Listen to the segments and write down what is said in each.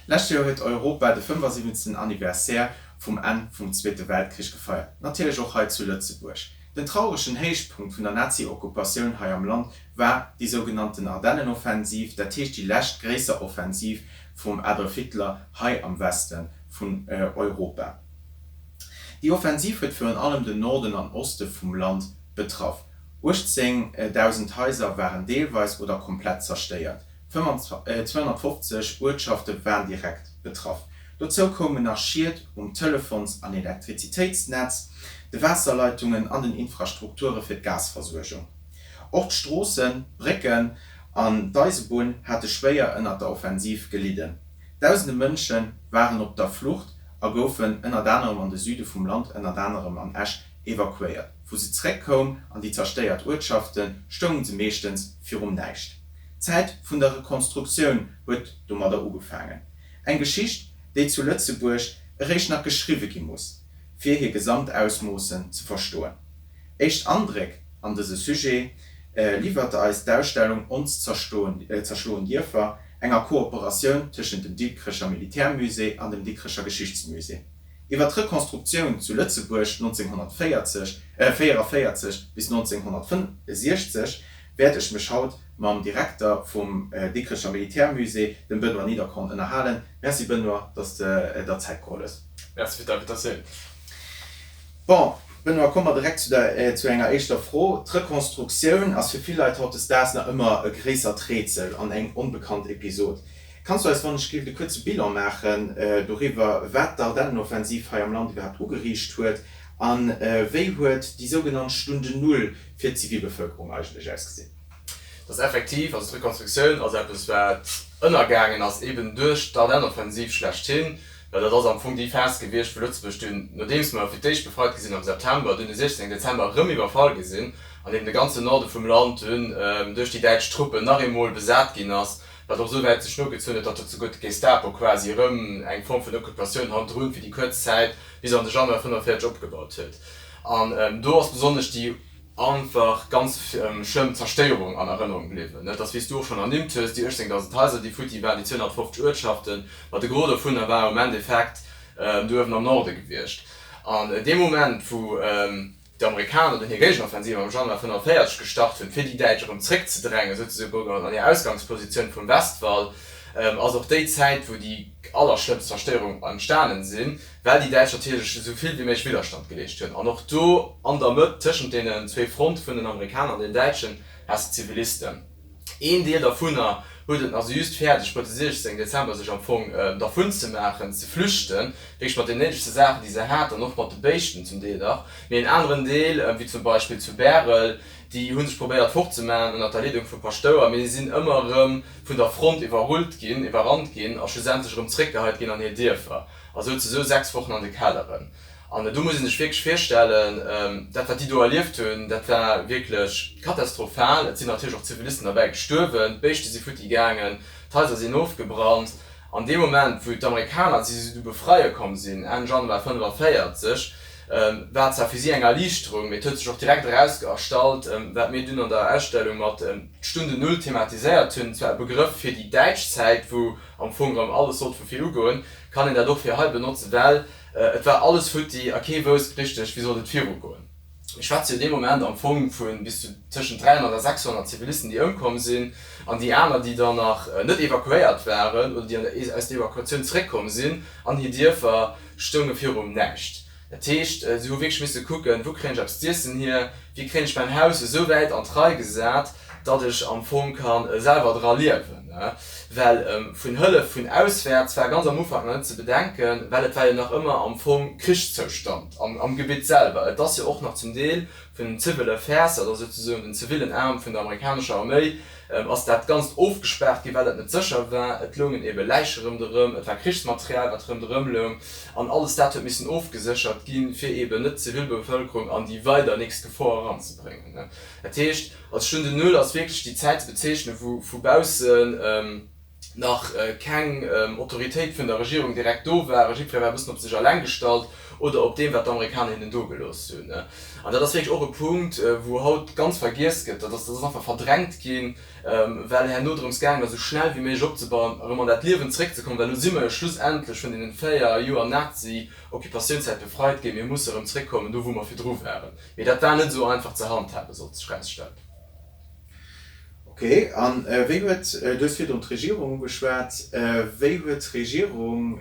Lescht Joer huet Europa de 75. Anniversaire vum Enn vum Zweete Weltkrich gefeiert, natierlech och hei zu Lëtzebuerg. Den trauregen Héichpunkt vun der Nazi-Okkupatioun hei am Land war déi sougenannten Ardennenoffensiv, dat heescht déi lescht gréisser Offensiv vum Adolf Hitler hei am Weste vun Europa. Déi Offensiv huet virun allem den Norden an Oste vum Land betraff. 18.000 Haiser waren deelweis oder komplett zerstéiert, 250 Uertschafte waren direkt betraff. Dozou koumen nach Schied um Telefons an Elektrizitéitsnetz, de Waasserleitungen an den Infrastrukture fir d'Gasversuergung. Och d'Stroossen, d'Brécken an d'Eisebunn hate schwéier ënnert der Offensiv gelidden. Dausende Mënsche waren op der Flucht a goufen ënnert anerem an de Süde vum Land, ënnert anerem an Esch, evakuéiert. Wou se zeréckkoum an déi zerstéiert Uertschaften, stoungen se meeschtens virum Näischt. D'Zäit vun der Rekonstruktioun huet domadder ugefaangen. Eng Geschicht, déi zu Lëtzebuerg eréischt nach geschriwwe gi muss, fir hir Gesamtausmoossen ze verstoen. Éischt Andréck an dëse Sujet liwwert eis d'Ausstellung Ons zerschloen Dierfer, enger Kooperatioun tëschent dem Dikrecher Militärmusée an dem Dikrecher Geschichtsmusée. Iwwer d'Rekonstruktioun zu Lëtzebuerg 1944 bis 1965 wäert ech mech haut mam Direkter vum Dikrecher Militärmusée, dem Benoît Niederkorn, ënnerhalen. Merci Benoît, dass de der Zäit geholl hues. Merci fir d'Invitatioun. Bon, Benoît, komme mer direkt zu der, zu enger éischter Fro. D'Rekonstruktioun ass fir vill Leit hautdesdaags nach ëmmer e gréissert Rätsel an eng onbekannt Episod. Kanns du eis wann ech géif e kuerze Bilan maachen doriwwer, wat d'Ardennenoffensiv hei am Land iwwerhaapt ugeriicht huet a wéi huet déi sougenannt Stunde Null fir d'Zivilbevëlkerung eigentlech ausgesinn? Dat ass effektiv, also d'Rekonstruktioun ass eppes wat ënnergaangen ass eben duerch d'Ardennenoffensiv schlechthin, well dat ass am Fong déi Phas gewiescht, wou Lëtzebuerg dunn, nodeems mer fir d'éischt befreit gi sinn am September, dunn de 16 Dezember erëm iwwerfall gi sinn an eben de ganzen Norde vum Land dunn duerch déi däitsch Truppen nach eemol besat ginn ass. Wat och esou wäit sech nogezunn huet, datt jo souguer d'Gestapo quasi erëm eng Form vun Occupatioun hannendrun fir déi kuerz Zäit bis an de Januar 45 opgebaut huet. An do ass besonnesch déi einfach ganz schlëmm Zerstéierung an Erënnerung bliwwen. Et ass, wéi s du och schonn ernimmt hues, déi 18.000 Haiser, déi futti waren, déi 250 Uertschaften, ma de Gros dovunner war um Endeffekt do uewen am Norde gewiescht. An dee Moment, wou. D'Amerikaner dunn hir Géigenoffensive am Januar 45 gestart hunn, fir déi Däitsch erëm zréckzedrängen, souzesoen an hir Ausgangspositioun vum Westwall, ass och déi Zäit, wou déi allerschlëmmst Zerstéierung entstanen sinn, well déi Däitsch natierlech esou vill wéi méiglech Widderstand geleescht hunn. An och do an der Mëtt, tëschent deenen zwee Fronte vun den Amerikaner an den Däitschen, has de Zivilisten. Een Deel dervunner huet et nach sou just fäerdeg bruet de 16 Dezember sech am Fong dervun ze maachen, ze flüchten, wierklech mat den néidegste Saachen déi se haten an och mat de Béischten zum Deel nach. Mee en aneren Deel, wéi zum Beispill zu Bärel, déi hu sech probéiert fortzemaachen ënnert der Leedung vum Paschtouer, mee si sinn ëmmer erëm vun der Front iwwerrullt ginn, iwwerrannt ginn a schlussendlech erëm zréckgeheit ginn an hir Dierfer a souze sou 6 Wochen an de Kelleren. An do muss ee sech wierklech virstellen, dat wat déi do erlieft hunn, dat war wierklech katastrophal. Et sinn natierlech och Zivilisten derbäi gestuerwen, d'Béischte si futti gaangen, d'Haiser sinn ofgebrannt. An dee Moment, wou d'Amerikaner si du befreie komm sinn, Enn Januar 45, war et zwar fir si eng Erliichterung, mee et huet sech och direkt erausgestallt, wat mir dunn an der Ausstellung mat d'Stunde Null thematiséiert hunn, zwar e Begrëff fir déi däitsch Zäit, wou am Fong erëm alles sollt vu vir ugoen, kann een dat och fir hei benotzen, well Et war alles futti a kee wousst richteg, wéi sollt et virugoen. Mir schwätze jo dee Moment am Fong vu bis zu tëschent 300 a 600 Zivilisten, déi ëmkomm sinn, an déi aner, déi dann nach net evakuéiert waren oder déi aus der Evakuatioun zeréckkomm sinn an hir Dierfer, stounge virum Näischt. Dat heescht, si hu wierklech misse kucken, Wou kréien ech eppes z'iessen hier? Wéi kréien ech mäin Haus esou wäit an d'Rei gesat, datt ech am Fong ka selwer dra liewen? Well vun Hëllef vun auswäerts war ganz am Ufank nach net ze bedenken, well et war jo nach ëmmer am Fong Krichszoustand am Gebitt selwer. Et ass jo och nach zum Deel vun den Civil Affairs, dat ass souzesoen den zivillen Aarm vun der amerikanescher Arméi, ass dat Ganzt ofgespaart ginn, well et net sécher war. Et loungen ebe Läiche ronderëm, et war Krichsmaterial, wat ronderëm loung, an alles dat huet missen ofgeséchert ginn, fir eben net d'Zivilbevëlkerung an déi weider nächst Gefor eranzebréngen. Dat heescht, als Stunde Null ass wierklech déi Zäit ze bezeechnen, wou vu baussen. nach keng Autoritéit vun der Regierung direkt do war, jiddweree war e bëssen op sech eleng gestallt oder op deem, wat d'Amerikaner hinnen do gelooss hunn. An dat ass wierklech och e Punkt, wou haut ganz vergiess gëtt. Dat ass, dat ass einfach verdrängt ginn, well herno drëms gaangen ass, esou schnell wéi méiglech opzebauen, erëm an dat Liewen zréckzekommen, well elo si mer jo schlussendlech vun deenen 4 Joer Nazi-Occupatiounszäit befreit ginn, mir musse erëm zréckkommen do, wou mer virdru waren. Mee dat war net esou einfach ze handhaben, sollt sech erausstellen. Ok, a wéi huet, du hues virdrun d'Regierung ugeschwat, wéi huet d'Regierung,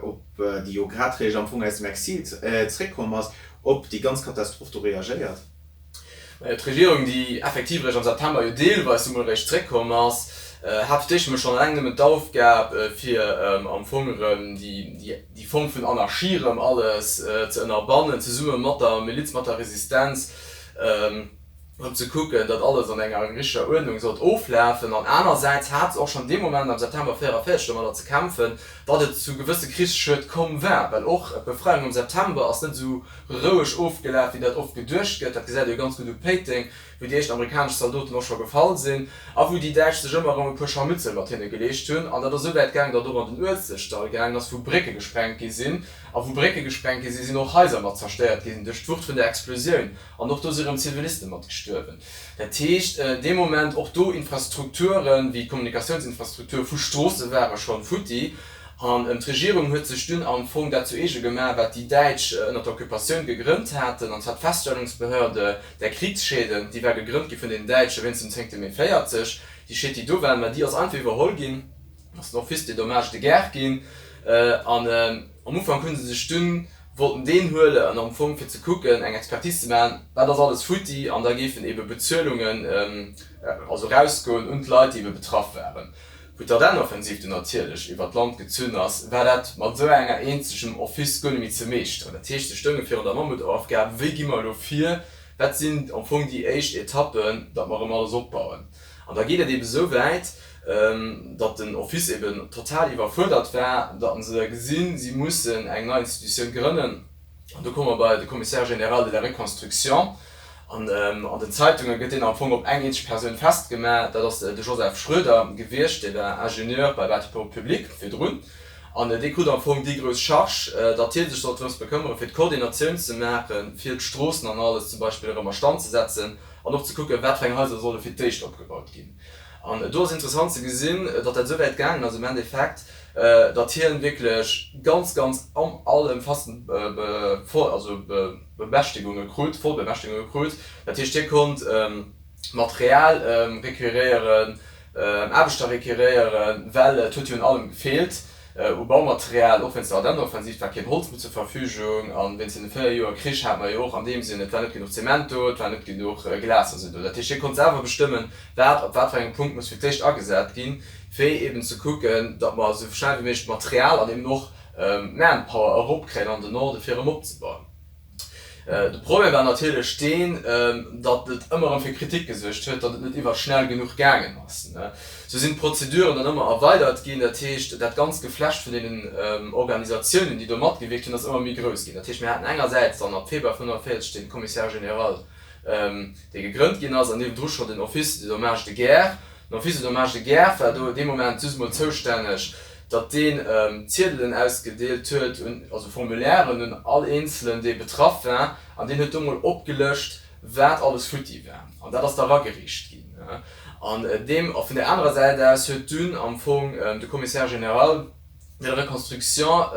op déi jo grad réischt am Fong aus dem Exil zréckkomm ass, op déi ganz Katastroph do reagéiert? Majo, d'Regierung, déi effektiv eréischt am September jo deelweis emol eréischt zréckkomm ass, hat fir d'éischt emol schonn eleng nëmmen d'Aufgab, fir am Fong erëm déi Form vun Anarchie erëm alles ze ënnerbannen, zesumme mat der Miliz, mat der Resistenz. Erëm ze kucken, datt alles an enger richteger Uerdnung sollt oflafen, an anersäits hat se och schonn dee Moment am September 44 domadder ze kämpfen, datt et zu gewësse Krichsschued komm war, well och d'Befreiung am September ass net esou roueg ofgelaf, wéi dat oft geduecht gëtt. Dat gesäit ee jo ganz gutt u Péiteng, wou déi éischt amerikanesch Zaldoten och scho gefall sinn a wou déi Däitsch sech ëmmer erëm e puer Scharmützel mat hinne geleescht hunn. An dat ass esou wäit gaangen, datt och an den Uelzechtdall gaangen ass, wou Brécke gesprengt gi sinn. A wou Brécke gesprengt gi sinn, sinn och Haiser mat zerstéiert ginn duerch d'Wucht vun der Explosioun. An och do si rëm Ziviliste mat gestuerwen. Dat heescht, dee Moment och do Infrastrukturen, wéi d'Kommunikatiounsinfrastruktur vu Stroosse ware schonn futti. An d'Regierung huet sech dunn am Fong dat zu eege gemaach, wat déi Däitsch ënner der Occupatioun gegrënnt haten, an zwar d'Feststellungsbehörde der Kriegsschäden. Déi war gegrënnt gi vun den Däitsche wéinst dem zéngte Mee 40. Déi Schied, déi do waren, mä déi ass einfach iwwerholl ginn, ass den Office des dommages de guerre ginn. An am Ufank hu se sech dunn wollten deen huelen an am Fong fir ze kucken, eng Expertise ze maachen, wat ass alles futti, an da géifen ebe Bezuelungen also erausgoen un d'Leit, déi ebe betraff waren. Wou d'Ardennenoffensiv dunn natierlech iwwert d'Land gezunn ass, war dat mat esou enger eenzegem Office guer net méi ze meeschteren. Dat heescht, se stounge virun der Mammutaufgab, Wéi gi mer elo vir, wat sinn am Fong déi éischt Etappen, datt mer erëm alles opbauen? An da geet et ebe esou wäit, datt den Office eben total iwwerfuerdert war, datt se gesinn, si mussen eng nei Institutioun grënnen. An do komme mer bei de Commissaire général de la reconstruction. An an den Zeitunge gëtt deen am Fong op eng eenzeg Persoun festgemaach, dat ass de Joseph Schroeder gewiescht, dee war Ingenieur bei Bâtiments publics virdrun. An dee krut am Fong déi grouss Charge, datt hie sech sollt drëms bekëmmeren, fir d'Koordinatioun ze maachen, fir d'Stroossen an alles zum Beispill erëm a Stand ze setzen an och ze kucken, wat fir eng Haiser solle fir d'éischt opgebaut ginn. An do ass interessant ze gesinn, datt dat esou wäit gaangen ass am Endeffekt, datt hien wierklech ganz, ganz am allëmfassend also Bemächtigunge krut, Vollbemächtigunge krut. Dat heescht, hie konnt Material requiréieren, Aarbechter requiréieren, well et huet jo un allem gefeelt, u Baumaterial, och wéinst der Ardennenoffensiv war keen Holz méi zur Verfügung an wéinst deene 4 Joer Krich hat mer jo och an deem Sinn, et war net genuch Zement do, et war net genuch Glas a sou do. Dat heescht, hie konnt selwer bestëmmen, wat op wat fir engem Punkt muss fir d'éischt agesat ginn, fir eben ze kucken, datt mer esou schnell wéi méiglech d'Material an eben och d'Manpower eropkréien an den Norde fir erëm opzebauen. De Problem war natierlech deen, datt et ëmmer erëm fir Kritik gesuergt huet, datt et net iwwer schnell genuch gaangen ass. Sou sinn d'Prozeduren dann ëmmer erweidert ginn. Dat heescht, dat ganzt Geflecht vun deenen Organisatiounen, déi do matgewierkt hunn, ass ëmmer méi grouss ginn. Dat heescht, mir haten engersäits dann ab Februar 1945 de Commissaire général, dee gegrënnt ginn ass, an niewendru schonn den Office des dommages de guerre. Den Office des dommages de guerre war do dee Moment just emol zoustänneg, datt deen Ziedelen ausgedeelt huet un, also Formulairen un all Eenzelen, dee betraff war, an deen huet do emol opgelëscht, wat alles futti war. An dat ass da eragereecht ginn. An deem, a vun där anerer Säit aus huet dunn am Fong de Commissaire général de la reconstruction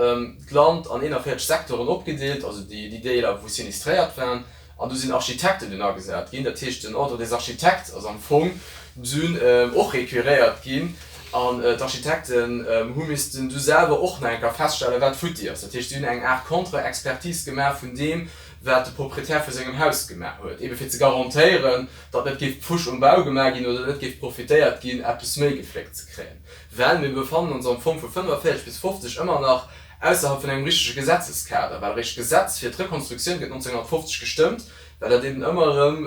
d'Land an 41 Secteuren opgedeelt, also déi Deeler, wou sinistréiert waren. An do sinn Architekten dunn agesat ginn. Dat heescht, den Ordre des architectes ass am Fong dunn och requiréiert ginn. An d'Architekten hu missten du selwer och nach eng Kéier feststellen, wat futti ass. Dat heescht, si hunn eng Aart Contre-expertise gemaach vun deem, wat de Proprietär vu sengem Haus gemaach huet, eebe fir ze garantéieren, datt net géif Pfusch um Bau gemaach ginn oder net géif profitéiert ginn, eppes méi gefléckt ze kréien. Well mir befannen ons am Fong vu 45 bis 50 ëmmer nach ausserhalb vun engem richtege Gesetzeskader, well eréischt d'Gesetz fir d'Rekonstruktioun gëtt 1950 gestëmmt, well dat eben ëmmer erëm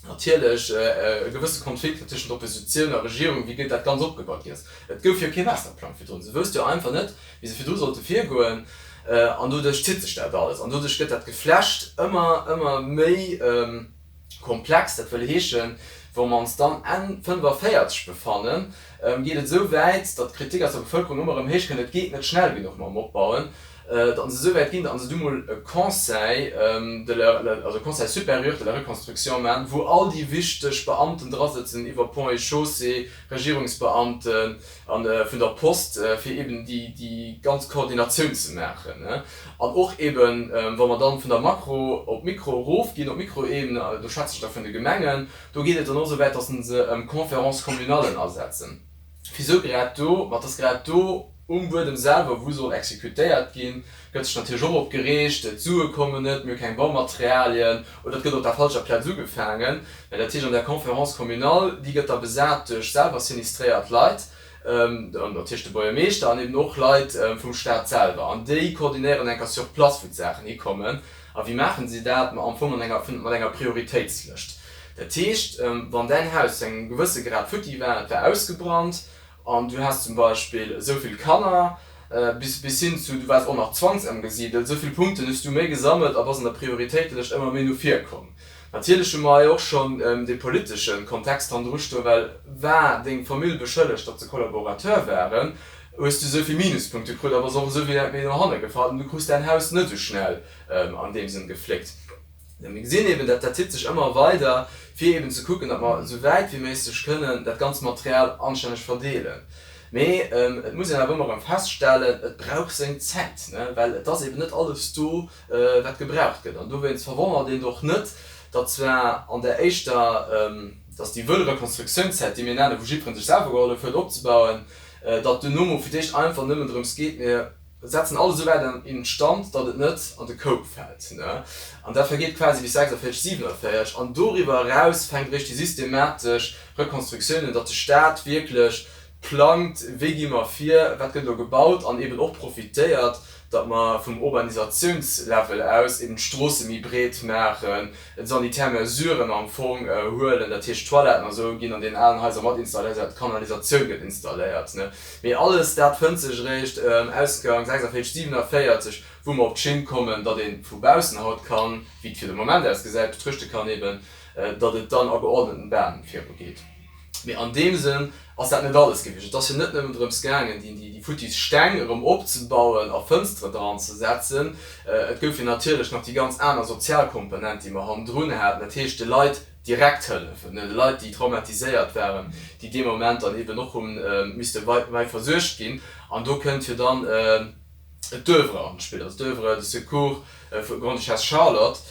natierlech e gewësse Konflikt war tëschent Oppositioun a Regierung, wéi gëtt dat Ganz opgebaut ginn ass. Et gouf jo kee Masterplang virdrun, se wousste jo einfach net, wéi se virdru sollte virgoen an doduerch zitt sech dat alles an doduerch gëtt dat Geflecht ëmmer, ëmmer méi komplex. Dat wëll heeschen. Wa mer ons dann Enn 45 befannen, geet et esou wäit, datt d'Kritik aus der Bevëlkerung ëmmer erëm héich kënnt, et geet net schnell genuch mam Opbauen, datt se esou wäit ginn, datt se du mol e Conseil de la, also e Conseil supérieur de la reconstruction man, wou all déi wichteg Beamten drasëtzen, iwwer Ponts et Chaussées, Regierungsbeamten a vun der Post, fir eben déi, déi ganz Koordinatioun ze maachen. An och eben, wa mer dann vun der Makro op d'Mikro erofginn, op d'Mikroebene, do schwätze ech da vun de Gemengen, do geet et dann och esou wäit, datt se Conférences communallen asetzen, fir esou grad do, ma et ass grad do um Buedem selwer, wou soll exekutéiert ginn, gëtt sech natierlech och opgereegt, d'Sue kommen net, mir hu keng Baumaterialien oder et gëtt op der falscher Plaz ugefaangen. Mä dat heescht, an där Conférence communale, déi gëtt da besat duerch selwer sinistréiert Leit, dat heescht de Buergermeeschter an eben och Leit vum Staat selwer, an déi koordinéieren enker sur place, wou d'Saachen hikommen. A wéi maachen si dat? Ma am Fong an enger, mat enger Prioritéitslëscht. Dat heescht, wann däin Haus zu engem gewësse Grad futti war, et war ausgebrannt an du has zum Beispill esou vill Kanner, bis, bis hin zu du waars och nach zwangsëmgesidelt, esou vill Punkten hues du méi gesammelt a bass an der Prioritéitelëscht ëmmer méi no vir komm. Natierlech hu mer hei och schonn dee politesche Kontext hannendru stoen, well war deng Famill beschëllegt, datt se Kollaborateur waren, hues du esou vill Minuspunkte krut a bass och esou vill méi no hanne gefall an du krus däin Haus net esou schnell an deem Sënn gefléckt. Mir gesinn eben, dat dat zitt sech ëmmer weider, fir eben ze kucken, datt mer esou wäit wéi méiglech kënnen dat ganzt Material anstänneg verdeelen. Mee et muss een awer ëmmer erëm feststellen, et brauch seng Zäit, well et ass eben net alles do, wat gebraucht gëtt. An dowéinst verwonnert een och net, datt zwar an där éischter, datt déi wëll Rekonstruktiounszäit, déi mir nennen, wou jiddweree sech selwer gehollef huet opzebauen, datt duerno mol fir d'éischt einfach nëmmen drëms geet, mir setzen alles esou wäit an Instand, datt et net an de Koup fält. An dat vergeet quasi bis 46, 47. An doriwwer eraus fänkt eréischt déi systematesch Rekonstruktioun un, datt de Staat wierklech plangt, wéi gi mer vir, wat gëtt elo gebaut, an eben och profitéiert, datt mer vum Urbanisatiounslevel aus eben d'Stroosse méi breet maachen, d'sanitär Mesuren am Fong huelen, dat heescht d'Toiletten a sou ginn an deenen alen Haiser mat installéiert, d'Kanalisatioun gëtt installéiert. Mee alles dat fënnt sech eréischt Ausgang 46, 47, wou mer op d'Schinn kommen, datt ee vu baussen haut kann, wéi et fir de Moment ausgesäit, betruechte kann eben, datt et dann a geordneten Bahnen virugeet. Mee an deem Sënn ass dat net alles gewiescht. Et ass jo net nëmmen drëms gaangen, déi futtis Steng erëm opzebauen a Fënsteren dran ze setzen. Et gouf jo natierlech nach déi ganz aner sozial Komponent, déi mer hannendrun haten, dat heescht de Leit direkt hëllefen, de Leit, déi traumatiséiert waren, déi dee Moment dann eeben och hu misste wei versuergt ginn. An do kënnt jo dann d'Oeuvre an d'Spill, also d'Oeuvre de Secours vu Grande-Duchesse Charlotte,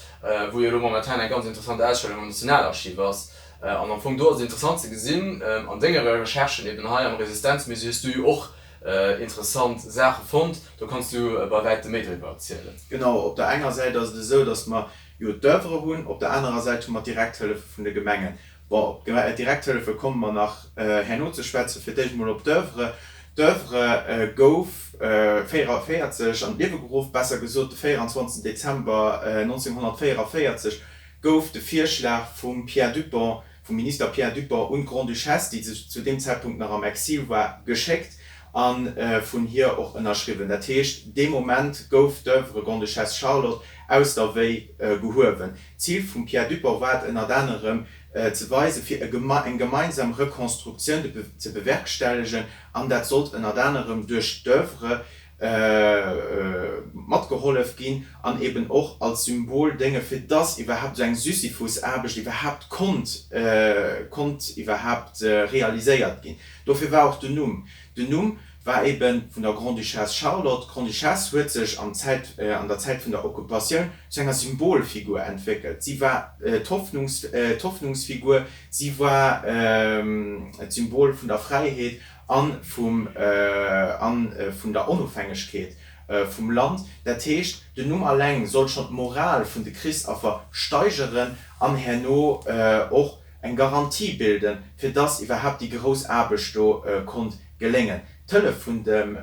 wou jo elo momentan eng ganz interessant Ausstellung am Nationalarchiv ass. An am Fong do ass et interessant ze gesinn, an dengere Recherchen eben hei am Resistenzmusée hues du jo och interessant Saache fonnt, do kanns du bei wäitem méi driwwer erzielen. Genau, op der enger Säit ass et esou, datt mer jo d'Oeuvre hunn, op der anerer Säit hu mer d'Direkthëllefe vun de Gemengen. Bon, op d'Direkthëllefe komme mer nach herno ze schwätzen. Fir d'éischt emol op d'Oeuvre. D'Oeuvre gouf 44 an d'Liewe geruff, besser gesot de 24 Dezember 1944 gouf de Virschlag vum Pierre Dupong, vum Minister Pierre Dupong un d'Grande-Duchesse, déi zu deem Zäitpunkt nach am Exil war, geschéckt a vun hir och ënnerschriwwen. Dat heescht, dee Moment gouf d'Oeuvre Grande-Duchesse Charlotte aus der Wéi gehuewen. D'Zil vum Pierre Dupong war et ënnert anerem, ze weisen, fir eng gemeinsam Rekonstruktioun ze bewerkstellegen, an dat sollt ënnert anerem duerch d'Oeuvre matgehollef ginn an eben och als Symbol dénge fir dass iwwerhaapt esou eng Sisyphus-Aarbecht iwwerhaapt konnt konnt iwwerhaapt realiséiert ginn. Dofir war och den Numm. Den Numm war eben vun der Grande-Duchesse Charlotte. D'Grande-Duchesse huet sech am Zäit, an der Zäit vun der Occupatioun zu enger Symbolfigur entwéckelt. Si war d'Hoffnungs, d'Hoffnungsfigur, si war d'Symbol vun der Fräiheet a vum, a vun der Onofhängegkeet vum Land. Dat heescht, den Numm alleng sollt schonn d'Moral vun de Krichsaffer steigeren an herno och eng Garantie bilden, fir dass iwwerhaapt déi grouss Aarbecht do konnt geléngen. D'Hëllef vun dem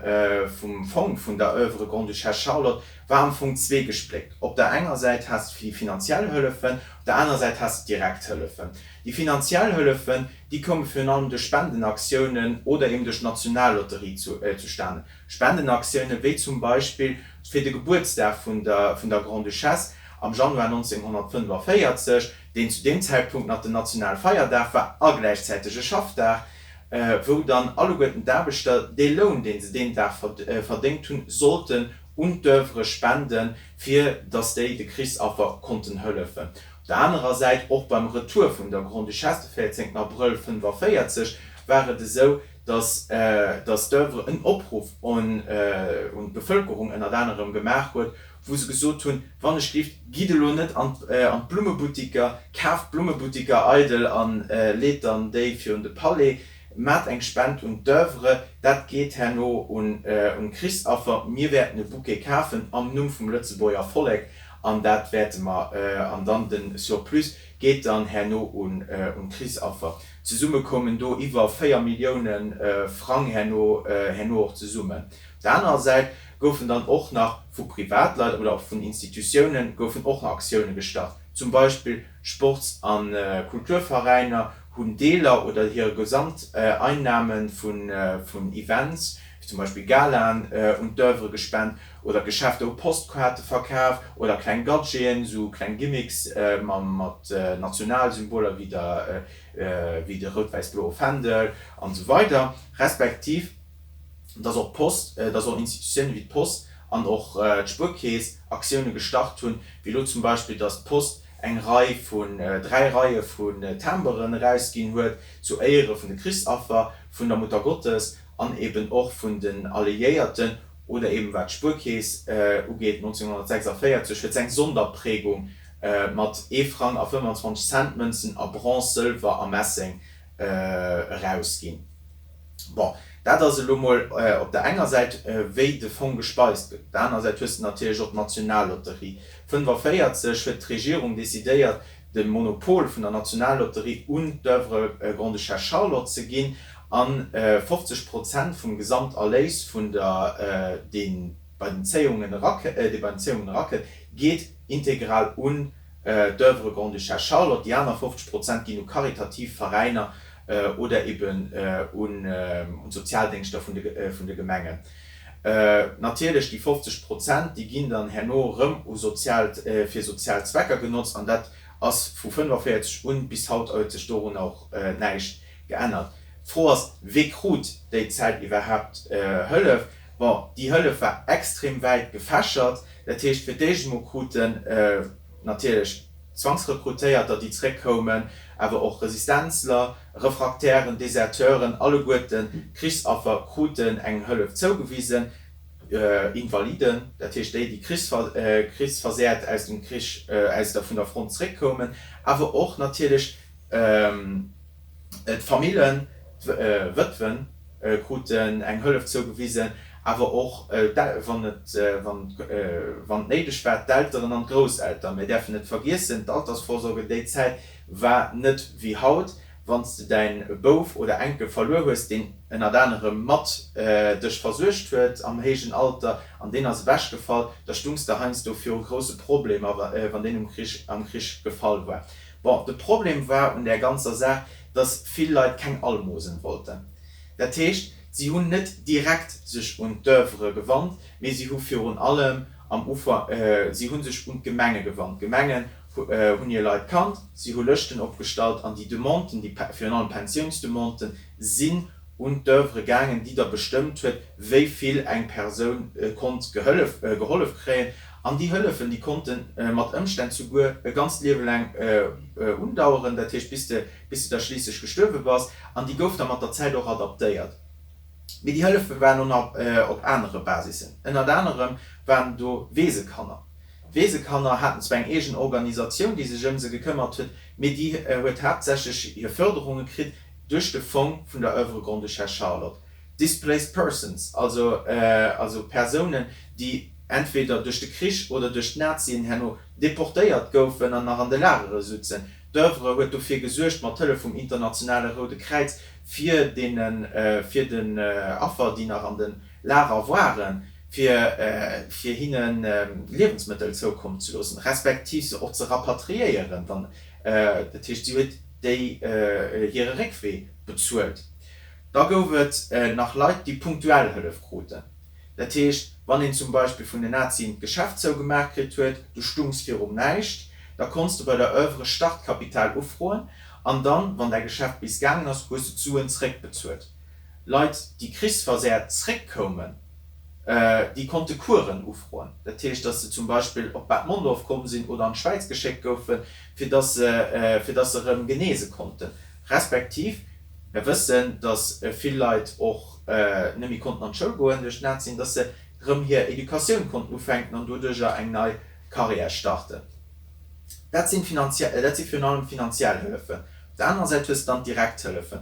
vum Fong vun der Oeuvre Grande-Duchesse Charlotte war am Fong zweegespléckt. Op der enger Säit has de déi finanziell Hëllefen, op der anerer Säit has de d'direkt Hëllefen. Déi finanziell Hëllefen, déi koume virun allem duerch Spendenaktiounen oder eben duerch d'Nationallotterie zustanen. Spendenaktiounen, wéi zum Beispill fir de Gebuertsdag vun der vun der Grande-Duchesse. Am Januar 1945, deen zu deem Zäitpunkt nach den Nationalfeierdag war a gläichzäiteg e Schaffdag, wou dann alleguerten d'Aarbechter dee Loun, dee se deen Dag verdéngt hunn, sollten un d'Oeuvre spenden, fir datt déi de Krichsaffer konnten hëllefen. Op der anerer Säit, och beim Retour vun der Grande-Duchesse de 14 Abrëll 1945, war et esou, datt datt d'Oeuvre en Opruff un d'Bevëlkerung ënnert anerem gemaach huet, wou se gesot hunn, Wann ech gift, gitt elo net an d'Blummebuttiker, kaaft d'Blummebuttiker eidel a leet dann déi virun de Palais, mat eng Spend un d'Oeuvre, dat geet herno un d'Krichsaffer, mir wäerten e Bouquet kafen am Numm vum Lëtzebuerger Vollek an dat wäerte mer, an dann de Surplus geet dann herno un d'Krichsaffer. Zesumme koumen do iwwer 4 Millioune Frang herno och zesummen. Op der anerer Säit goufen dann och nach vu Privatleit oder och vun Institutiounen goufen och nach Aktioune gestart. Zum Beispill Sports a Kulturveräiner hunn Deeler oder hir Gesamteinnahme vun Events, wéi zum Beispill Galaen, un d'Oeuvre gespent oder d'Geschäfter hu Postkaarte verkaf oder kleng Gadgeten, esou kleng Gimmicks mat Nationalsymboler wéi de rout-wäiss-bloe Fändel an esou weider respektiv. dass och d'Post, dass och Institutiounen wéi d'Post an och d'Spuerkeess Aktioune gestart hunn, wéi elo zum Beispill, dass d'Post eng Rei vun, dräi Reie vun Timberen erausginn huet zu Éiere vun de Krichsaffer vun der Muttergottes an eben och vun den Alliéierten, oder eben wat d'Spuerkeess ugeet, 1946 huet se eng Sonderprägung mat ee Frang a 25 Cent Mënzen a Bronze, Sëlwer a Messeng erausginn. Bon, dat ass elo mol op der enger Säit, wéi de Fong gespeist gëtt. Op der anerer Säit hues de natierlech och d'Nationallotterie. 45 huet d'Regierung decidéiert, de Monopol vun der Nationallotterie un d'Oeuvre Grande-Duchesse Charlotte ze ginn a 50 Prozent vum Gesamterléis vun der, dee bei den Zéiungen erakënnt, geet integral un d'Oeuvre Grande-Duchesse Charlotte. Déi aner 50 Prozent ginn u karitativ Veräiner oder eben un d'Sozialdéngschter vun de Gemengen. Natierlech, déi 50 Prozent, déi ginn dann herno erëm u sozial, fir sozial Zwecker genotzt an dat ass vu 45 un bis haut huet sech dorunner och näischt geännert. D'Fro ass, Wee krut déi Zäit iwwerhaapt Hëllef? Bon, déi Hëllef war extrem wäit gefächert. Dat heescht, fir d'éischt emol kruten natierlech Zwangsrekrutéierter, déi zréckkoumen, awer och Resistenzler, Refraktären, Deserteuren, alleguerten d'Krichsaffer kruten eng Hëllef zougewisen, Invaliden, dat heescht déi, déi krichsversehrt aus dem Krich, aus der, vun der Front zréckkoumen, awer och natierlech D'Famillen, d'Wëtwen kruten eng Hëllef zougewisen, awer och, wann et néideg war, d'Elteren an d'Grousseltern. Mir däerfen net vergiessen, d'Altersvorsorge déi Zäit war net wéi haut. Wann s de däin Bouf oder Enkel verluer hues, deen ënnert anerem mat dech versuergt huet am héijen Alter, an deen ass ewechgefall, da stungs de heiansdo viru grousse Problemer, wann deen am Krich gefall war. Bon, de Problem war un där ganzer Saach, dass vill Leit keng Almosen wollten. Dat heescht, si hunn net direkt sech un d'Oeuvre gewannt, mee si hu virun allem am Ufank, si hu sech un d'Gemenge gewannt. D'Gemengen hunn hir Leit kannt, si hu Lëschten opgestallt an déi Demanden, déi virun allem Pensiounsdemanden, sinn un d'Oeuvre gaangen, déi da bestëmmt huet, wéi vill eng Persoun konnt gehollef kréien. An déi Hëllefen, déi konnte mat Ëmstänn souguer e ganzt Liewe laang undaueren, dat heescht bis de bis de da schliisslech gestuerwe bass. An déi gouf da mat der Zäit och adaptéiert. Mee déi Hëllefe waren och nach op anere Basissen. Ënnert anerem waren do Weesekanner. D'Weesekanner haten zwar eng eegen Organisatioun, déi sech ëm se gekëmmert huet, mee déi huet haaptsächlech hir Fërderunge kritt duerch de Fong vun der Oeuvre Grande-Duchesse Charlotte. Displaced persons, also also Persounen, déi entweder duerch de Krich oder duerch d'Nazien herno deportéiert goufen an nach an de Lagere sutzen. D'Oeuvre huet dofir gesuergt, mat Hëllef vum Internationale Roude Kräiz, fir deene fir den Affer, déi nach an de Lager waren, fir fir hinne Liewensmëttel zoukommen ze loossen, respektiv se och ze rapatriéieren, wann dat heescht, si huet déi hire Réckwee bezuelt. Da gouf et nach Leit, déi punktuell Hëllef kruten. Dat heescht, wann een zum Beispill vun den Nazien d'Geschäft zougemaach kritt huet, du stungs virum Näischt, da konns de bei der Oeuvre Startkapital ufroen an dann, wann däi Geschäft bis gaangen ass, hues de d'Suen zréckbezuelt. Leit, déi krichsversehrt zréckkoumen, déi konnte Kueren ufroen. Dat heescht, datt se zum Beispill op Bad Mondorf komm sinn oder an d'Schwäiz geschéckt goufen, fir datt se, fir datt se erëm genese konnten. Respektiv, mer wëssen, datt vill Leit och net méi konnten an d'Schoul goen duerch d'Nazien, datt se erëm hir Educatioun konnten ufänken an doduerjer eng nei Carrière starten. Dat sinn finanziell, dat si virun allem finanziell Hëllefen. Op der anerer Säit hues de dann d'Direkthëllefen.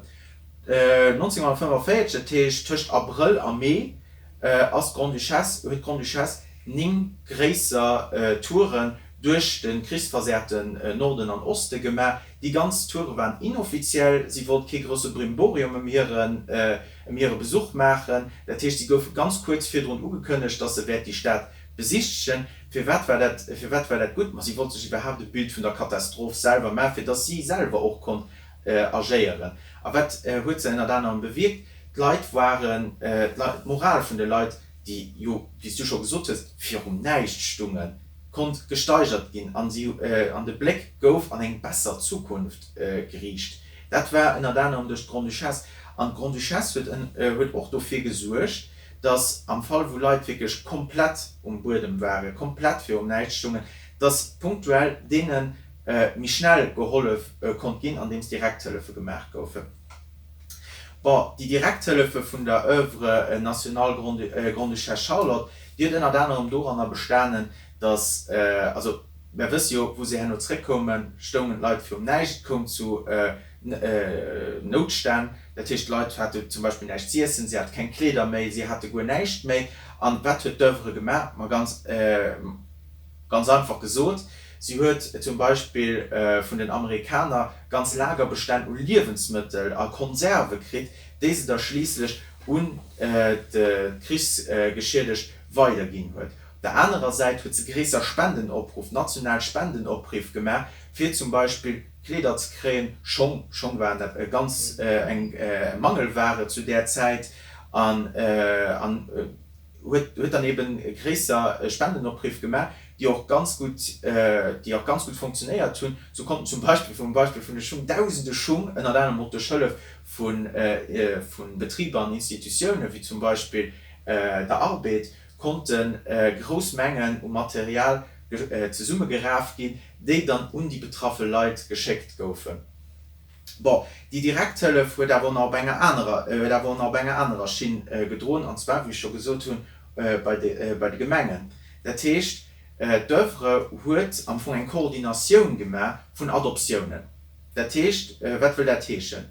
1945, dat heescht tëscht Abrëll a Mee, ass d'Grande-Duchesse, huet d'Grande-Duchesse 9 gréisser Touren duerch de krichsversehrten Norden an Oste gemaach. Déi ganz Toure waren inoffiziell, si wollt kee grousse Brimborium ëm hiren ëm hire Besuch maachen. Dat heescht, si goufe ganz kuerz virdrun ugekënnegt, dass se wäert déi Stad besichtegen. Firwat war dat, firwat war dat gutt? Ma si wollt sech iwwerhaapt e Bild vun der Katastroph selwer maachen, fir dass si selwer och konnt agéieren. A wat huet se ënnert anerem bewierkt? D'Leit waren, d'Moral vun de Leit, déi jo, wéi s du scho gesot hues, virum Näischt stungen, konnt gesteigert ginn an si, an de Bléck gouf an eng besser Zukunft geriicht. Dat war ënnert anerem duerch d'Grande-Duchesse. An d'Grande-Duchesse huet, huet och dofir gesuergt, datt am Fall wou Leit wierklech komplett um Buedem waren, komplett virum Näischt stungen, datt punktuell deene méi schnell gehollef konnt ginn, andeems Direkthëllefe gemaach goufen. Bon, déi Direkthëllefe vun der Oeuvre nationale Grande-Duchesse Charlotte, déi huet ënnert anerem doranner bestanen, datt, also mer wësse jo, wou se herno zréckkoumen, stoungen d'Leit virum Näischt, et koum zu Noutstänn, dat heescht d'Leit hate zum Beispill näischt z'iessen, si hate keng Kleeder méi, si hate guer näischt méi. An wat huet d'Oeuvre gemaach? Ma ganz. Ganz einfach gesot, si huet zum Beispill vun den Amerikaner ganz Lagerbestänn u Liewensmëttel a Konserve kritt, déi se da schliisslech un d'Krichsgeschiedegt weiderginn huet. Op der anerer Säit huet se gréisser Spendenopruff, national Spendenopriff gemaach, fir zum Beispill Kleeder ze kréien, Schong, Schong waren dat ganz eng Mangelware zu där Zäit, an huet huet dann eben gréisser Spendenopriff gemaach, déi och ganz gutt, déi och ganz gutt funktionéiert hunn. Sou konnten zum Beispill, fir um Beispill vun de Schung, dausende Schung, ënnert anerem och duerch Hëllef vu vu Betriber an Institutiounen, wéi zum Beispill der Arbed, konnte grouss Mengen u Material zesummegeraf ginn, déi dann un déi betraffe Leit geschéckt goufen. Bon, déi direkt Hëllef huet awer och nach op enger anerer, huet awer och nach op enger anerer Schinn gedroen, an zwar, wéi ech scho gesot hunn, bei de, bei de Gemengen. Dat heescht, d'Oeuvre huet am Fong eng Koordinatioun gemaach vun Adoptiounen. Dat heescht, wat wëll dat heeschen?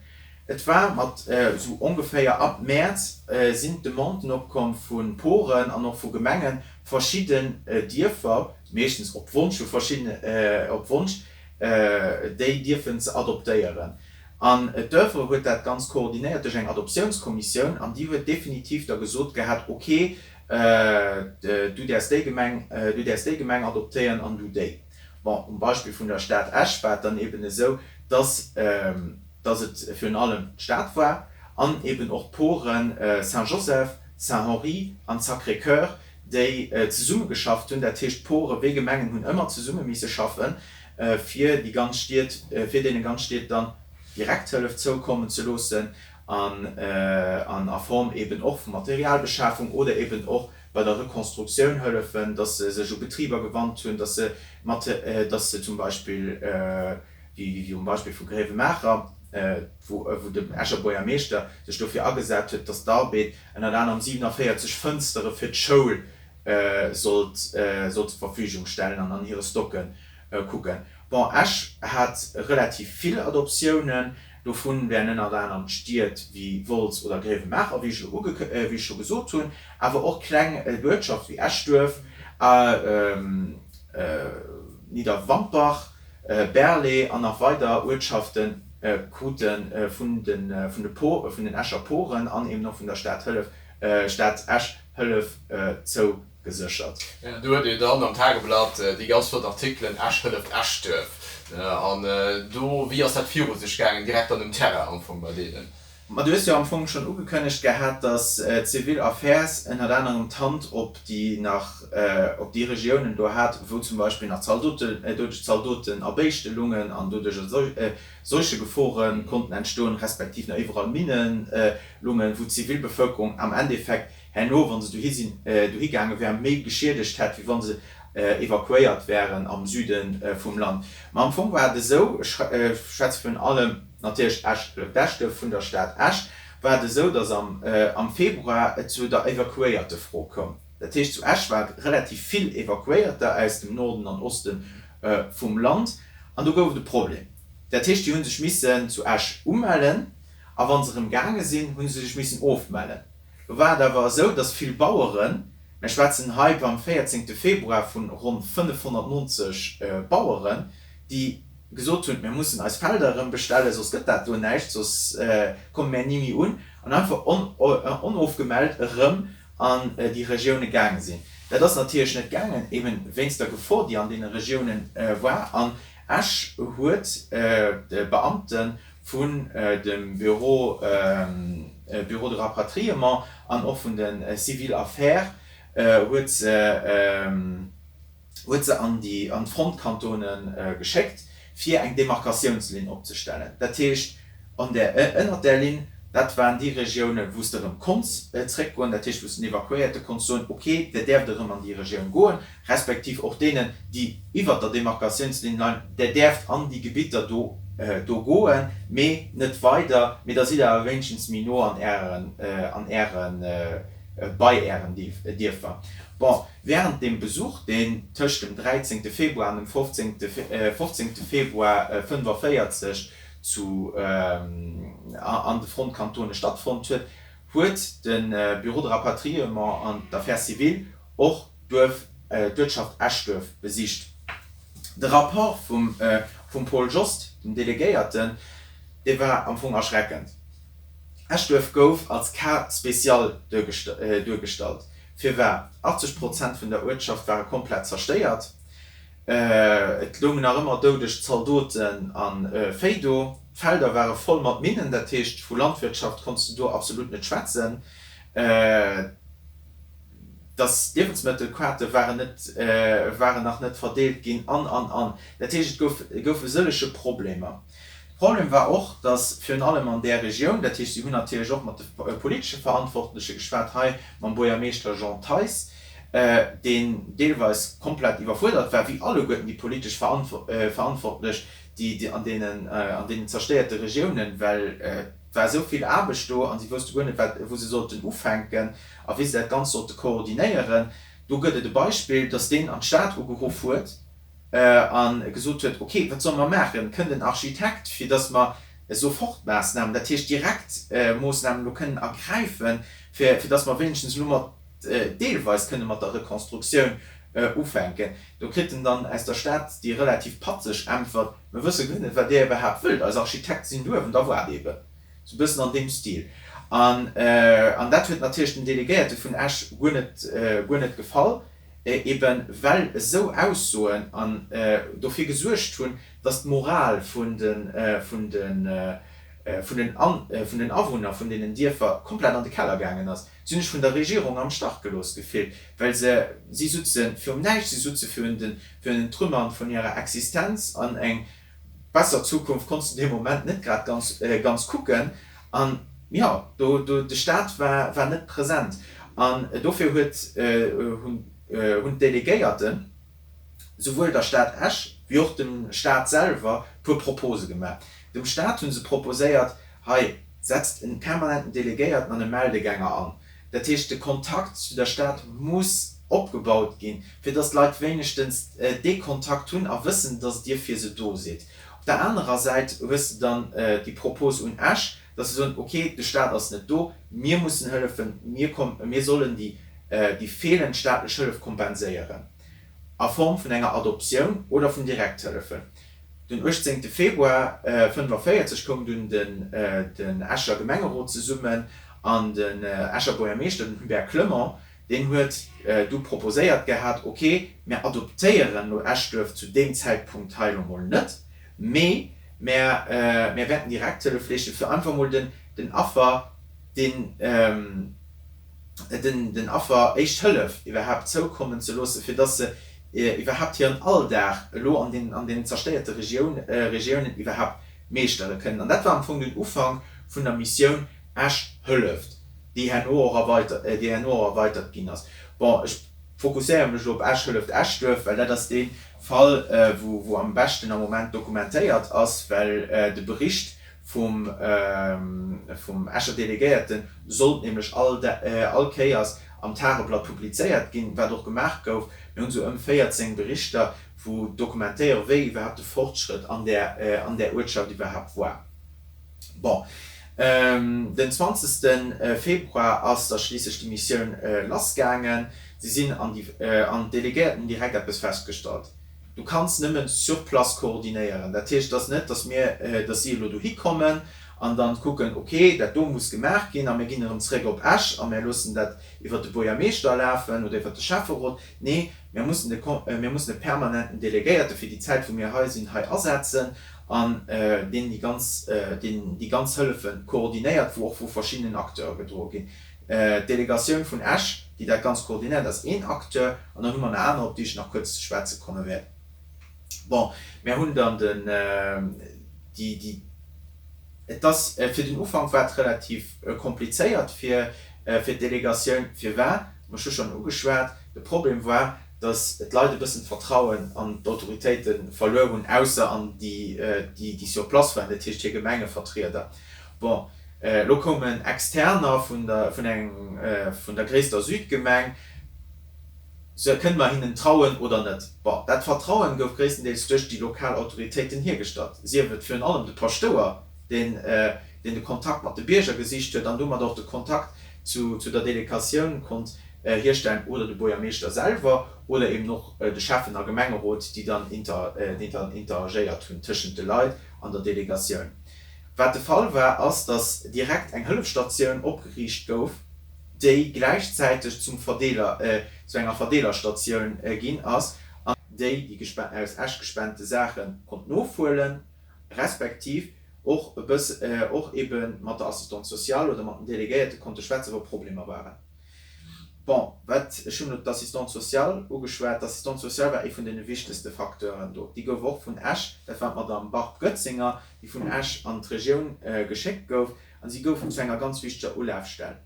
Et war mat esou ongeféier ab Mäerz sinn d'Demanden opkomm vu Poren an och vu Gemengen, verschidden Dierfer, meeschtens op Wonsch vu verschiddene, op Wonsch, déi dierfen ze adoptéieren. An d'Oeuvre huet dat Ganzt koordinéiert duerch eng Adoptiounskommissioun an déi huet definitiv da gesot gehat, ok, du däerfs déi Gemeng, du däerfs déi Gemeng adoptéieren an du déi. Bon, um Beispill vun der Stad Esch war et dann eben esou, dass, dass et virun allem d'Stad war an eben och d'Poren Saint-Joseph, Saint-Henri an Sacré-Cœur, déi zesumme geschafft hunn, dat heescht d'Pore wéi Gemengen hunn ëmmer zesumme misse schaffen, fir déi ganz Stied, fir deene ganz Stied dann Direkthëllef zoukommen ze loossen an an a Form eben och vu Materialbeschafung oder eben och bei der Rekonstruktioun hëllefen, dass se sech u Betriber gewannt hunn, dass se mat, dass se zum Beispill, wéi um Beispill vu Gréiwemaacher, wou den Escher Buergermeeschter sech dofir agesat huet, dass d'Arbed ënnert anerem 47 Fënstere fir d'Schoul sollt sollt zur Verfügung stellen an an hire Stocke kucken. Bon, Esch hat relativ vill Adoptiounen, dovun wären ënnert anerem d'Stied wéi Wolz oder Gréiwemaacher, wéi ech elo uge wéi ech scho gesot hunn, awer och kleng Uertschaft wéi Eschduerf a Nidderwampach. Berlé an nach weider Uertschafte krute vun den Escher Poren an eben och vun der Stad Hëllef, Stad Esch Hëllef zougeséchert. Do huet Dir dann am Tageblatt déi ganz flott Artikelen Esch hëlleft Eschduerf. An do, wéi ass dat viru sech gaangen, direkt dann um Terrain am Fong bei deenen? Ma du hues jo am Fong schonn ugekënnegt gehat, datt d'Civil Affairs ënnert anerem d'Hand op déi nach, op déi Regiounen do hat, wou zum Beispill nach Zaldoten, doudeg Zaldoten a Béischte lungen an doduerch Seuchegefore konnten entstoen, respektiv nach iwwerall Minne lungen, wou d'Zivilbevëlkerung am Endeffekt herno, wa se dohi sinn, dohi gaange wär, méi geschiedegt hätt, wéi wa se evakuéiert wären am Süde vum Land. Ma am Fong war et esou, ech schwätze virun allem, Natierlech Esch, d'Eschduerf vun der Stad Esch, war et esou, datt am Februar et zu der Evakuéierte-Fro koum. Dat heescht, zu Esch ware relativ vill Evakuéierter aus dem Norden an Oste vum Land an do gouf et e Problem. Dat heescht, déi hu sech missen zu Esch umellen a wa se erëm gaange sinn, hu se sech missen ofmellen. Lo war et awer esou, datt vill Baueren, mir schwätzen hei beim 14 Februar vu ronn 590 Baueren, déi gesot hunn, mir mussen eis Felder erëm bestellen, soss gëtt dat do näischt, soss komme mär ni méi un, an einfach onofgemellt erëm an déi Regioune gaange sinn. Dat ass natierlech net gaangen, eben wéinst der Gefor, déi an deene Regioune war. An Esch huet d'Beamte vun dem Bureau, Bureau de rapatriement an och vun de Civil Affairs huet se, huet se an déi an d'Frontkantone geschéckt, fir eng Demarkatiounslinn opzestellen. Dat heescht, an där, ënnert där Linn, dat waren déi Regiounen, wou s de erëm konns zréckgoen, dat heescht, wou s den Evakuéierte konns soen, ok, der däerft erëm an déi Regioun goen, respektiv och deenen, déi iwwert der Demarkatiounslinn leien, der däerft an déi Gebitter do do goen, mee net weider, mee da sidd der awer wéinstens méi no an ären, an ären, bei ären Dierfer. Bon. Wärend dem Besuch, deen tëscht dem 13 Februar an dem 15 Februar 45 zu an de Frontkantone stattfonnt huet, huet de Bureau de rapatriement an d'Affaires civiles och d'Duerf d'Uertschaft Eschduerf besicht. De Rapport vum vum Paul Jost, dem Delegéierten, dee war am Fong erschreckend. Eschduerf gouf als Cas spécial duergestallt. Firwar? 80 Prozent vun der Uertschaft ware komplett zerstéiert. Et loungen nach ëmmer doudeg Zaldoten a Véi do. D'Felder ware voll mat Minnen, dat heescht vu Landwirtschaft konns de do absolut net schwätzen. Dass d'Liewensmëttelquarte waren net, waren nach net verdeelt ginn an, an, an. Dat heescht, et gouf, goufe sëllege Problemer. De Problem war och, datt virun allem an där Regioun, dat heescht, si hunn natierlech och mat de politesche Verantwortleche geschwat, hei mam Buergermeeschter Jean Theis, deen deelweis komplett iwwerfuerdert war, wéi alleguerten déi politesch Verantwortlech, déi an deenen, an deenen zerstéierte Regiounen, well et war esou vill Aarbecht do a si wousste guer net, wat, wou se sollten ufänken a wéi se dat Ganzt sollte koordinéieren. Do gëtt et e Beispill, datt deen an d'Stad ugeruff huet, a gesot huet, ok, wat solle mer maachen, kënnt en Architekt, fir datt mer Sofortmaassnamen, dat heescht direkt Moossnamen elo kënnen ergräifen, fir fir datt mer wéinegstens elo mat deelweis kënne mat der Rekonstruktioun ufänken. Do kritt en dann aus der Stad déi relativ patzeg Äntwert, Mir wësse guer net, wat Dir iwwerhaapt wëllt, eis Architekte sinn duerwen, da waart eeben. Sou e bëssen an deem Stil. An an dat huet natierlech den Delegéierte vun Esch guer net guer net gefall. eben well esou Aussoen an dofir gesuergt hunn, datt d'Moral vun de vun de vun den vun den Awunner vun deenen Dierfer komplett an de Keller gaangen ass. Si hunn sech vun der Regierung am Stach gelooss gefillt, well se si sutze virum Näischt, si sutze virun den virun den Trümmern vun hirer Existenz an eng besser Zukunft konns de dee Moment net grad ganz ganz kucken an jo do do de Staat war war net present an dofir huet hunn hunn d'Delegéierten souwuel der Stad Esch wéi och dem Staat selwer puer Propose gemaach. Dem Staat hu se proposéiert, hei setzt en permanenten Delegéierten an e Meldegänger an. Dat heescht, de Kontakt zu der Stad muss opgebaut ginn, fir dass d'Leit wéinegstens dee Kontakt hunn a wëssen, dass Dir fir se do sidd. Op der anerer Säit hues de dann déi Propos un Esch, dass se soen, okay, de Staat ass net do, mir mussen hëllefen, mir mir sollen déi déi feelend staatlech Hëllef kompenséieren a Form vun enger Adoptioun oder vun Direkthëllefen. Den 18 Februar 45 koum dunn den Escher Gemengerot zesummen an den Escher Buergermeeschter, den Hubert Clement, deen huet du proposéiert gehat, ok, mär adoptéieren lo Eschduerf zu deem Zäitpunkt hei lo mol net, mee mär wäerten Direkthëllef leeschten, fir einfach mol den. den Affer den den Affer éischt Hëllef iwwerhaapt zoukommen ze loossen, fir dass se iwwerhaapt hiren Alldag elo an den an deenen zerstéierte Regioun Regiounen iwwerhaapt meeschtere kënnen. An dat war am Fong den Ufank vun der Missioun Esch hëlleft, déi herno och erweitert déi herno och erweitert ginn ass. Bon, ech fokusséiere mech elo op Esch hëlleft Eschduerf, well dat ass dee Fall, wou wou am beschten am Moment dokumentéiert ass, well de Bericht vum vum Escher Delegéierte sollt nämlech all all Kéiers am Tageblatt publizéiert ginn, wat och gemaach gouf. Mir hunn esou ëm 14 Berichter, wou dokumentéiere wéi iwwerhaapt de Fortschrëtt an där an där Uertschaft iwwerhaapt war. Bon, den 20. Februar ass da schliisslech déi Missioun lassgaangen. Si sinn an déi an d'Delegéierten hunn direkt eppes festgestallt. Du kanns nëmmen sur place koordinéieren. Dat heescht, et ass net, datt mir, datt si elo dohi kommen an dann kucken, ok, dat do muss gemaach ginn a mir ginn erëm zréck op Esch a mir loossen dat iwwert de Buergermeeschter lafen oder iwwert de Schäfferot. Nee, mir mussen de, mir mussen e permanenten Delegéierte fir déi Zäit, wou mir hei sinn, hei asetzen an deen déi ganz, deen déi ganz Hëllefe koordinéiert, wou och vu verschiddenen Acteure gedroe ginn. D'Delegatioun vun Esch, déi dat Ganzt koordinéiert, ass een Acteur, an dann hu mer nach aner, op déi ech nach kuerz ze schwätze komme wäert. Bon, mär hunn dann den, déi, déi, et ass, fir den Ufank war et relativ komplizéiert fir, fir d'Delegatioun. Firwat? Ech hu schonn ugeschwat, de Problem war, datt d'Leit e bëssen d'Vertrauen an d'Autoritéite verluer hunn, ausser an déi, déi, déi sur place waren, dat heescht hir Gemengevertrieder. Bon, elo koumen Externer vun der, vun eng, vun der gréisster Südgemeng. Sou, kënne mer hinnen trauen oder net? Bon, dat Vertrauen gouf gréisstendeels duerch déi lokal Autoritéiten hiergestallt, sief et virun allem de Paschtouer, deen, deen de Kontakt mat de Bierger gesicht huet an domat och de Kontakt zu, zu der Delegatioun konnt hierstellen, oder de Buergermeeschter selwer oder eben och de Schäffen a Gemengerot, déi dann inter, déi dann interagéiert hunn tëschent de Leit an der Delegatioun. Wat de Fall war, ass, datt direkt eng Hëllefsstatioun opgeriicht gouf, déi gläichzäiteg zum Verdeeler, zu enger Verdeelerstatioun ginn ass an déi déi aus Esch gespente Saache konnt nofhuelen, respektiv och e bëss, och ebe mat der Assistante sociale oder mat den Delegéierte konnte schwätzen, wa Problemer waren. Bon, wat, ech hunn elo d'Assistante sociale ugeschwat. D'Assistante sociale war ee vun deene wichtegste Facteuren do. Déi gouf och vun Esch, dat war d'Madame Barb Goetzinger, déi vun Esch an d'Regioun geschéckt gouf. A si gouf zu enger ganz wichteger Ulafstell.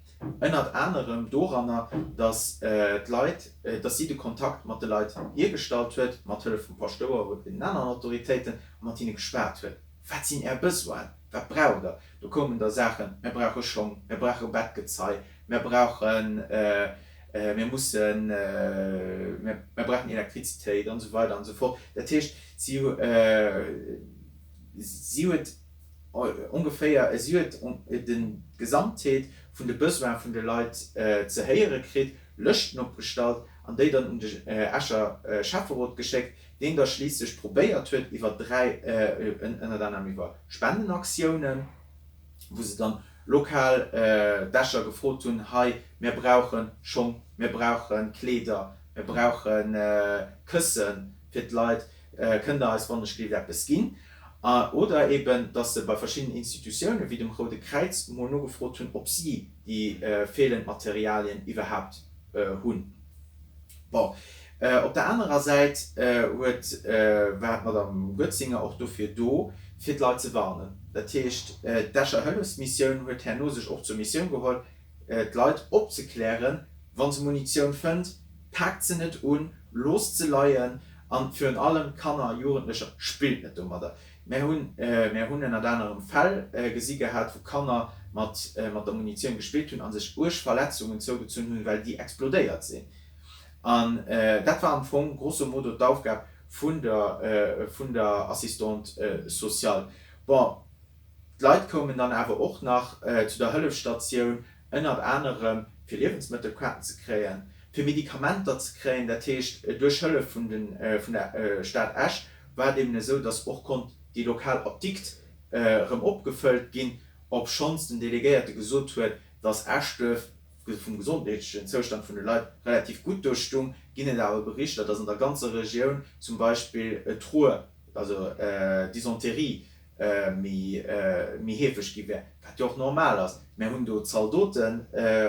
Ënnert anerem doranner, datt d'Leit, datt si de Kontakt mat de Leit hiergestallt huet, mat Hëllef vum Paschtouer oder deenen aneren Autoritéiten, a mat hinne geschwat huet. Wat sinn Är Besoinen? Wat braucht Der? Do koumen da Saachen, Mir brauche Schong, mir brauche Bettgezei, mir brauchen, mir mussen, mir brauchen Elektrizitéit an esou weider an esou fort. Dat heescht, si, si huet ongeféier, si huet d'Gesamtheet vun de Besoine vun de Leit ze héiere kritt, Lëschten opgestallt an déi dann un de Escher Schäfferot geschéckt, deen da schliisslech probéiert huet iwwer 3, ënnert anerem iwwer Spendenaktiounen, wou se dann lokal d'Escher gefrot hunn, hei mir brauche Schong, mir brauche Kleeder, mir brauche Kësse fir d'Leit, kënnt der eis wannechgelift eppes ginn? Oder eben, datt se bei verschiddenen Institutioune wéi dem Roude Kräiz emol nogefrot hunn, ob si déi feelend Materialien iwwerhaapt hunn. Bon, op der anerer Säit huet, war d'Madame Goetzinger och dofir do, fir d'Leit ze warnen. Dat heescht, d'Escher Hëllefsmissioun huet herno sech och zur Missioun geholl, d'Leit opzeklären, wa se Munitioun fënnt, paakt se net un, loosst se leien an virun allem Kanner a Jugendlecher, spillt net domadder. Mär hunn, mär hunn ënnert anerem Fäll gesi gehat, wou Kanner mat, mat der Munitioun gespillt hunn a sech uerg Verletzungen zougezunn hunn, well déi explodéiert sinn. An dat war am Fong grosso modo d'Aufgab vun der, vun der Assistante sociale. Bon, d'Leit koumen dann awer och nach zu der Hëllefsstatioun, ënnert anerem fir Liewensmëttelkaarten ze kréien, fir Medikamenter ze kréien. Dat heescht, duerch Hëllef vun de, vun der Stad Esch war et eben esou, datt och konnt déi lokal Apdikt erëm opgefëllt ginn, obschonns den Delegéierte gesot huet, datt Eschduerf vum gesondheetlechen Zoustand vun de Leit relativ gutt do stung, ginn et awer Berichter, datt an der ganzer Regioun zum Beispill d'Ruhr, also d'Dysenterie. méi méi heefeg gi wär, wat jo och normal ass. Mär hunn do Zaldoten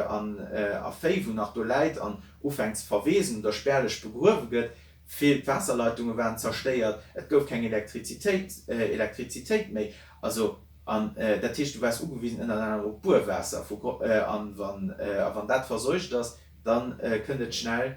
an a Véi, wou nach do läit an ufänkt ze verweesen oder spärlech begruewe gëtt. Vill Waasserleitunge waren zerstéiert, et gouf keng Elektrizitéit Elektrizitéit méi. Also an dat heescht, du waars ugewisen ënnert anerem op Buerwaasser vu an wann a wann dat verseucht ass, dann kënnt et schnell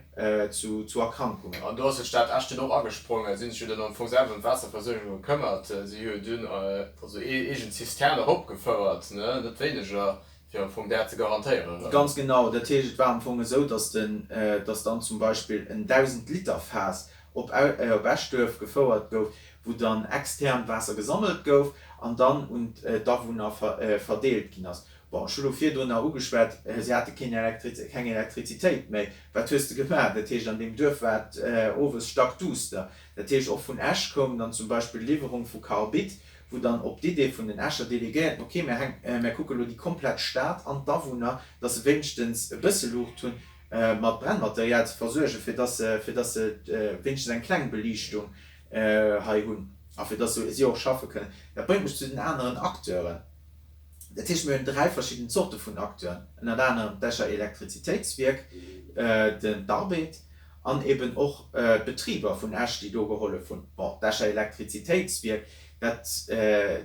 zu Erkrankungen. An do ass jo d'Stad Esch dunn och agesprongen. Si hunn sech jo dann am Fong selwer ëm d'Waasserversuergung gekëmmert. Si hu jo dunn also eegen Zisterne eropgefouert, ne, net wéineger, fir am Fong dat ze garantéieren erëm. Ganz genau. Dat heescht, et war am Fong esou, dass den, dass dann zum Beispill en 1.000 Liter Faass op op Eschduerf gefouert gouf, wou dann extern Waasser gesammelt gouf an dann un d'Awunner verdeelt ginn ass. Bon, ech hu lo virdrun nach ugeschwat, si hate keen keng Elektrizitéit méi. Wat hues de gemaach? Dat heescht, an deem Duerf war et owes stackduster. Dat heescht, och vun Esch koum dann zum Beispill Liwwerung vu Karbid, wou dann op d'Idee vun den Escher Delegéierten, ok, mir hänk, mir kucke lo déi komplett Stad an d'Awunner, dass se wéinstens e bësse Luucht hunn, mat Brennmaterial ze versuergen, fir dass se, fir dass se wéinstens eng kleng Beliichtung hei hunn a fir dass si och schaffe kënnen. Dat bréngt mech zu den aneren Acteuren. Dat heescht, mir hunn 3 verschidden Zorte vun Acteuren, ënnert anerem d'Escher Elektrizitéitswierk, den d'Arbed an eben och d'Betriber vun Esch, déi do gehollef hunn. Bon, d'Escher Elektrizitéitswierk, dat,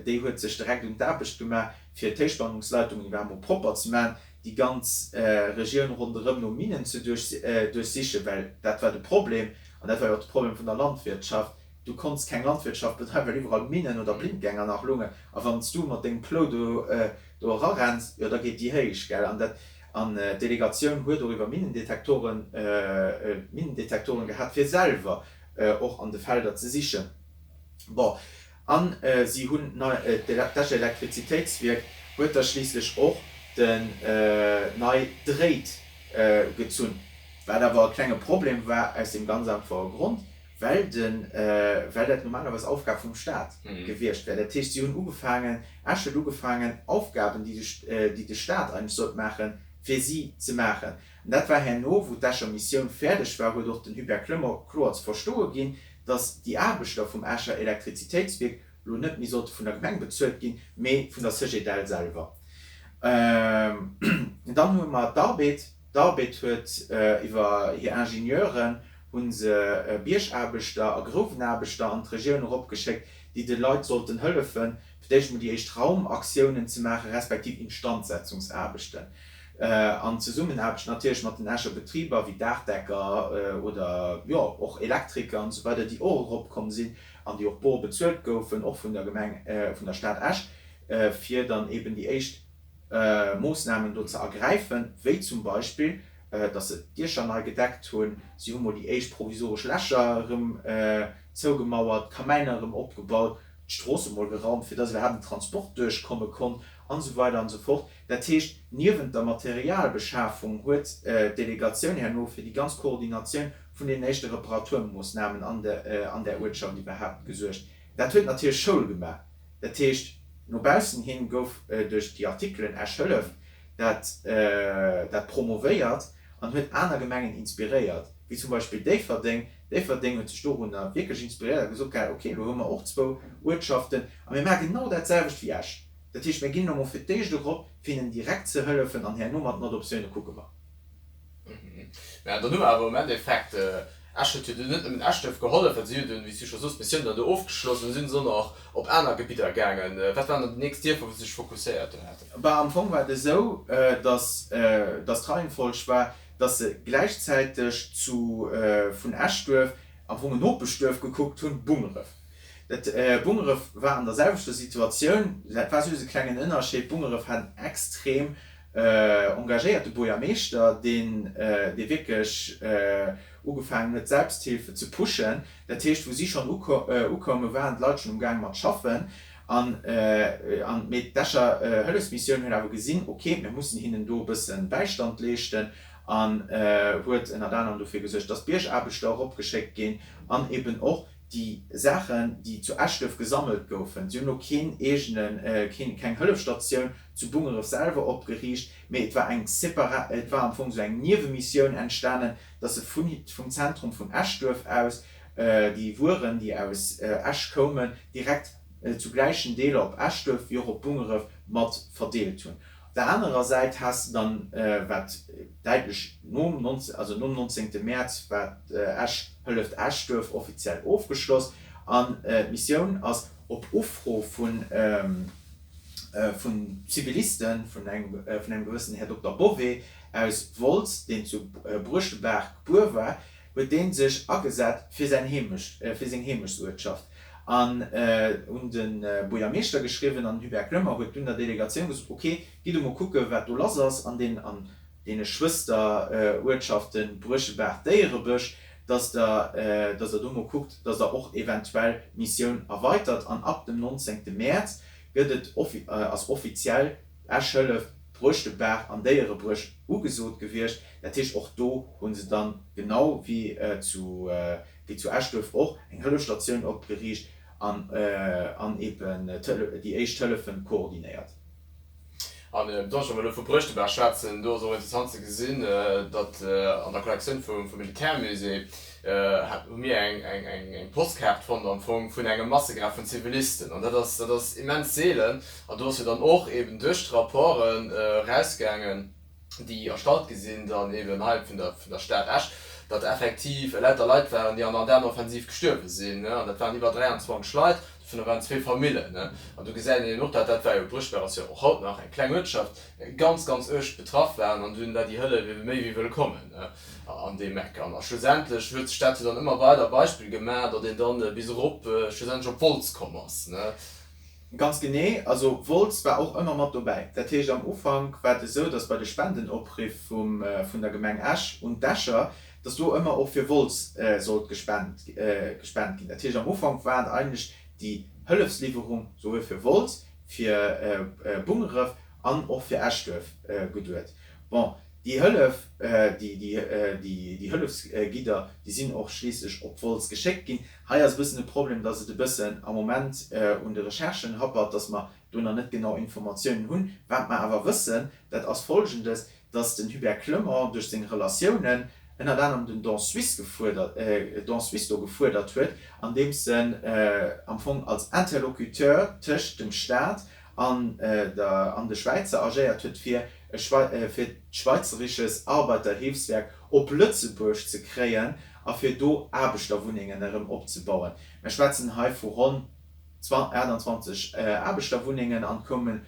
déi huet sech direkt un d'Aarbecht gemaach, fir d'Héichspannungsleitungen iwwer emol propper ze maachen, déi ganz Regioun ronderëm no Minnen ze duerchsichen, well dat war de Problem, an dat war jo och de Problem vun der Landwirtschaft, Du konns keng Landwirtschaft bedreiwen, well iwwerall Minnen oder Blindgänger nach lungen. A wann s du mat dengem Plou do do erarenns, jo da geet déi héich, gell. An dat, an d'Delegatioun huet och iwwer Minnendetektoren, Minnendetektoren gehat, fir selwer och an de Felder ze sichen. Bon, an si hunn nei, d'Escher Elektrizitéitswierk huet da schliisslech och den nei Dréit gezunn, wat awer e klenge Problem war aus deem ganz einfache Grond, well de well dat normalerweis Aufgab vum Staat gewiescht wär. Dat heescht, si hunn ugefaangen, Esch huet ugefaangen, Aufgaben, déi de déi de Staat eigentlech sollt maachen, fir si ze maachen. An dat war herno, wou d'Escher Missioun fäerdeg war, huet och den Hubert Clement kloer ze verstoe ginn, datt déi Aarbechter vum Escher Elektrizitéitswierk lo net méi sollte vun der Gemeng bezuelt ginn, mee vun der Cegedel selwer. Dann hu mer d'Arbed. D'Arbed huet iwwer hir Ingenieuren hu se Biergaarbechter a Grouwenaarbechter an d'Regioun eropgeschéckt, déi de Leit sollten hëllefen, fir d'éischt emol déi éischt Raumaktiounen ze maachen, respektiv Instandsetzungsaarbechten. An Zesummenaarbecht natierlech mat den Escher Betriber wéi Daachdecker oder, jo, och Elektriker an esou weider, déi och eropkomm sinn an déi och bor bezuelt goufen, och vun der Gemeng, vun der Stad Esch, fir dann eben déi éischt Moossnamen do ze ergräifen, wéi zum Beispill, dass se d'Diecher nei gedeckt hunn, si hu mol déi éischt provisoresch Lächer erëm zougemauert, d'Kamäiner erëm opgebaut, d'Stroosse mol geraumt, fir dass iwwerhaapt en Transport duerchkomme konnt, an esou weider an esou fort. Dat heescht, niewent der Materialbeschafung huet d'Delegatioun herno fir déi ganz Koordinatioun vun deenen éischte Reparaturmoossnamen an där Uertschaft iwwerhaapt gesuergt. Dat huet natierlech Schoul gemaach. Dat heescht, no baussen hin gouf duerch déi Artikelen Esch hëlleft dat dat promovéiert an huet aner Gemengen inspiréiert, wéi zum Beispill Déifferdeng. Déifferdeng huet sech dorunner wierklech inspiréiert a gesot gehat, ok, elo hu mer och zwou Uertschaften a mir maache genau dat selwecht wéi Esch. Dat heescht, mir ginn elo mol fir d'éischt erop, fir hinnen direkt ze hëllefen an herno mat den Adoptioune kucke mer. Mä dann hu mer awer am Endeffekt, Esch huet jo dunn net nëmmen Eschduerf gehollef, well si hu dunn, wéi s du scho soos, d'Missioun dann do ofgeschloss an si sinn och op aner Gebidder gaangen. Wat waren dann déi nächst Dierfer, wou se sech fokusséiert do haten? Bah, am Fong war et esou, datt datt d'Reihenfolg war, datt se gläichzäiteg zu vun Eschduerf am Fong en Nopeschduerf gekuckt hunn, Bungeref. Dat Bungeref war an der selwechter Situatioun, dat war just e klengen Ënnerscheed, Bungeref hat en extrem engagéierte Buergermeeschter, deen dee wierklech ugefaangen huet d'Selbsthilfe ze pushen. Dat heescht, wou si schonn ukoumen, waren d'Leit schonn um Gaang mat schaffen. An an mee d'Escher Hëllefsmissioun huet awer gesinn, ok, mir mussen hinnen do e bësse Bäistand leeschten an huet ënnert anerem dofir gesuergt, dass Biergaarbechter eropgeschéckt ginn an eben och déi Saachen, déi zu Eschduerf gesammelt goufen. Si hunn elo keen eegenen, keen, keng Hëllefsstatioun zu Bungeref selwer opgeriicht, mee et war eng separat, et war am Fong esou eng Niewemissioun entstanen, dass se vun, vum Zentrum vun Eschduerf aus déi Wueren, déi aus Esch koumen, direkt. zu gläichen Deeler op Eschduerf wéi och op Bungeref mat verdeelt hunn. Op der anerer Säit has de dann, wat däitlech nom, also nom 19. Mäerz war d'Esch Hëlleft Eschduerf offiziell ofgeschloss an d'Missioun ass op Ufro vun vun Zivilisten, vun engem vun engem gewëssenen Här Dokter Bové aus Wolz, deen zu Bruechtebaach gebuer war, huet dee sech agesat fir säin Heemecht, fir seng Heemechtsuertschaft an un de Buergermeeschter geschriwwen an den Hubert Clement huet dunn der Delegatioun gesot, ok, gitt emol kucke wat do lass ass an den an deene Schwësteruertschaften Bruechebaach, Déierebësch, dass der dass der do mol kuckt, dass der och eventuell d'Missioun erweitert an ab dem 19. Mäerz gëtt et ass offiziell Esch Hëllef Bruechtebaach an Déierebréch ugesot gewiescht. Dat heescht, och do hu se dann, genau wéi zu wéi zu Eschduerf och, eng Hëllefsstatioun opgeriicht an an eben déi éischt Hëllefen koordinéiert. An besonnesch wa mer elo vu Bruechtebaach schwätzen, do ass och interessant ze gesinn, datt an der Kollektioun vum Militärmusée hu mir eng Postkaart fonnt am Fong vun engem Massegraf vun Zivilisten. An dat ass, dat ass immens seelen. An do ass jo dann och eben duerch d'Rapporten erausgaangen, déi erstallt gi sinn, dann eben hei vun der, vun der Stad Esch, datt effektiv elauter Leit waren, déi an der Ardennoffensiv gestuerwe sinn. An dat waren iwwer 23 Leit, dovunner waren zwee Famillen. An do gesäit een eben och, dat dat war jo, Bruchberg ass jo och haut nach eng kleng Uertschaft, ganz, ganz uerg betraff waren. An dunn war déi Hëllef ebe méi wéi wëllkommen an deem Eck. An a schlussendlech huet sech dat jo dann ëmmer weider Beispill gemaach, datt een dann bis erop schlussendlech op Wolz komm ass. Ganz genee, also Wolz war och ëmmer mat dobäi. Dat heescht am Ufank war et esou, datt bei de Spendenopriff vum vun der Gemeng Esch un d'Escher, datt do ëmmer och fir Wolz sollt gespent gespent ginn. Dat heescht am Ufank war et eigentlech déi Hëllefsliwwerung souwuel fir Wolz, fir Bungeref an och fir Eschduerf geduet. Bon, Déi Hëllef, déi Hëllefsgidder, déi sinn och schliisslech op Wolz geschéckt ginn. Hei ass e bëssen de Problem, dass et e bëssen am Moment un de Recherchen happert, dass mer do nach net genau Informatiounen hunn. Wat mer awer wëssen, dat ass Folgendes, dass den Hubert Clement duerch seng Relatiounen ënnert anerem den Don Suisse gefuerdert, Don Suisse do gefuerdert huet, andeems en am Fong als Interlocuteur tëscht dem Stat an der an de Schwäizer agéiert huet, fir e fir d'Schweizerisches Arbeiterhilfswerk op Lëtzebuerg ze kréien a fir do Aarbechterwunnengen erëm opzebauen. Mer schwätzen hei vu ronn 28 Aarbechterwunnengen an et koume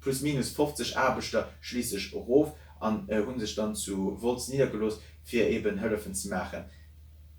plus minus 50 Aarbechter schliisslech erof an hu sech dann zu Wolz niddergelooss, fir eben Hëllefen ze maachen.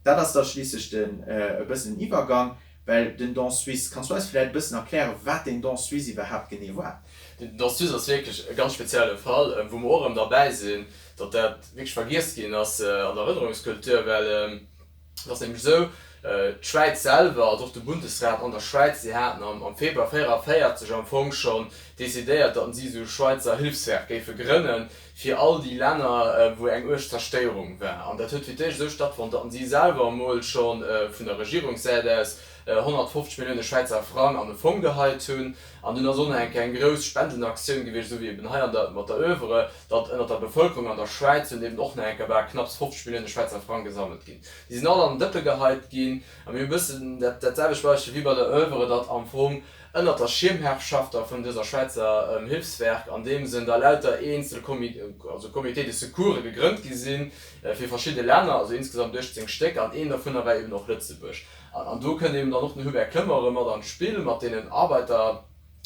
Dat ass da schliisslech den e bëssen den Iwwergang, well den Don Suisse, kanns du eis vläicht e bëssen erklären, wat den Don Suisse iwwerhaapt genee war? Den Don Suisse ass wierklech e ganz spezielle Fall, wou mer och erëm derbäi sinn, datt dat wierklech vergiess ginn ass an der Erënnerungskultur, well et ass nämlech esou, d'Schwäiz selwer, also och de Bundesrat an der Schwäiz, déi haten am Februar 44 am Fong schonn decidéiert, datt si esou e Schweizer Hilfswerk géife grënnen, fir all déi Länner, wou eng uerg Zerstéierung war. An dat huet fir d'éischt esou stattfonnt, datt si selwer emol scho vun der Regierungssäit aus 150 Millioune Schwäizer Frang an e Fong geheit hunn. An dunn ass och nach eng Kéier eng grouss Spendenaktioun gewiescht, esou wéi eben hei an der, mat der Oeuvre, datt ënnert der Bevëlkerung an der Schwäiz hunn eben och nach eng Kéier bal knapps 50 Millioune Schwäizer Frang gesammelt ginn. Déi sinn all an den Dëppe geheit ginn. A mir hu e bëssen dat selwecht Beispill wéi bei der Oeuvre, datt am Fong ënnert der Schirmherrschaft da vun dëser Schwäizer Hilfswerk, an deem Sënn da lauter eenzel also Comités de secours gegrënnt gi si fir verschidde Länner, also insgesamt 18 Stéck, an een dovunner war eben och Lëtzebuerg. An do kënnt eben dann och den Hubert Clement erëm mat an d'Spill, mat deenen Arbeiter,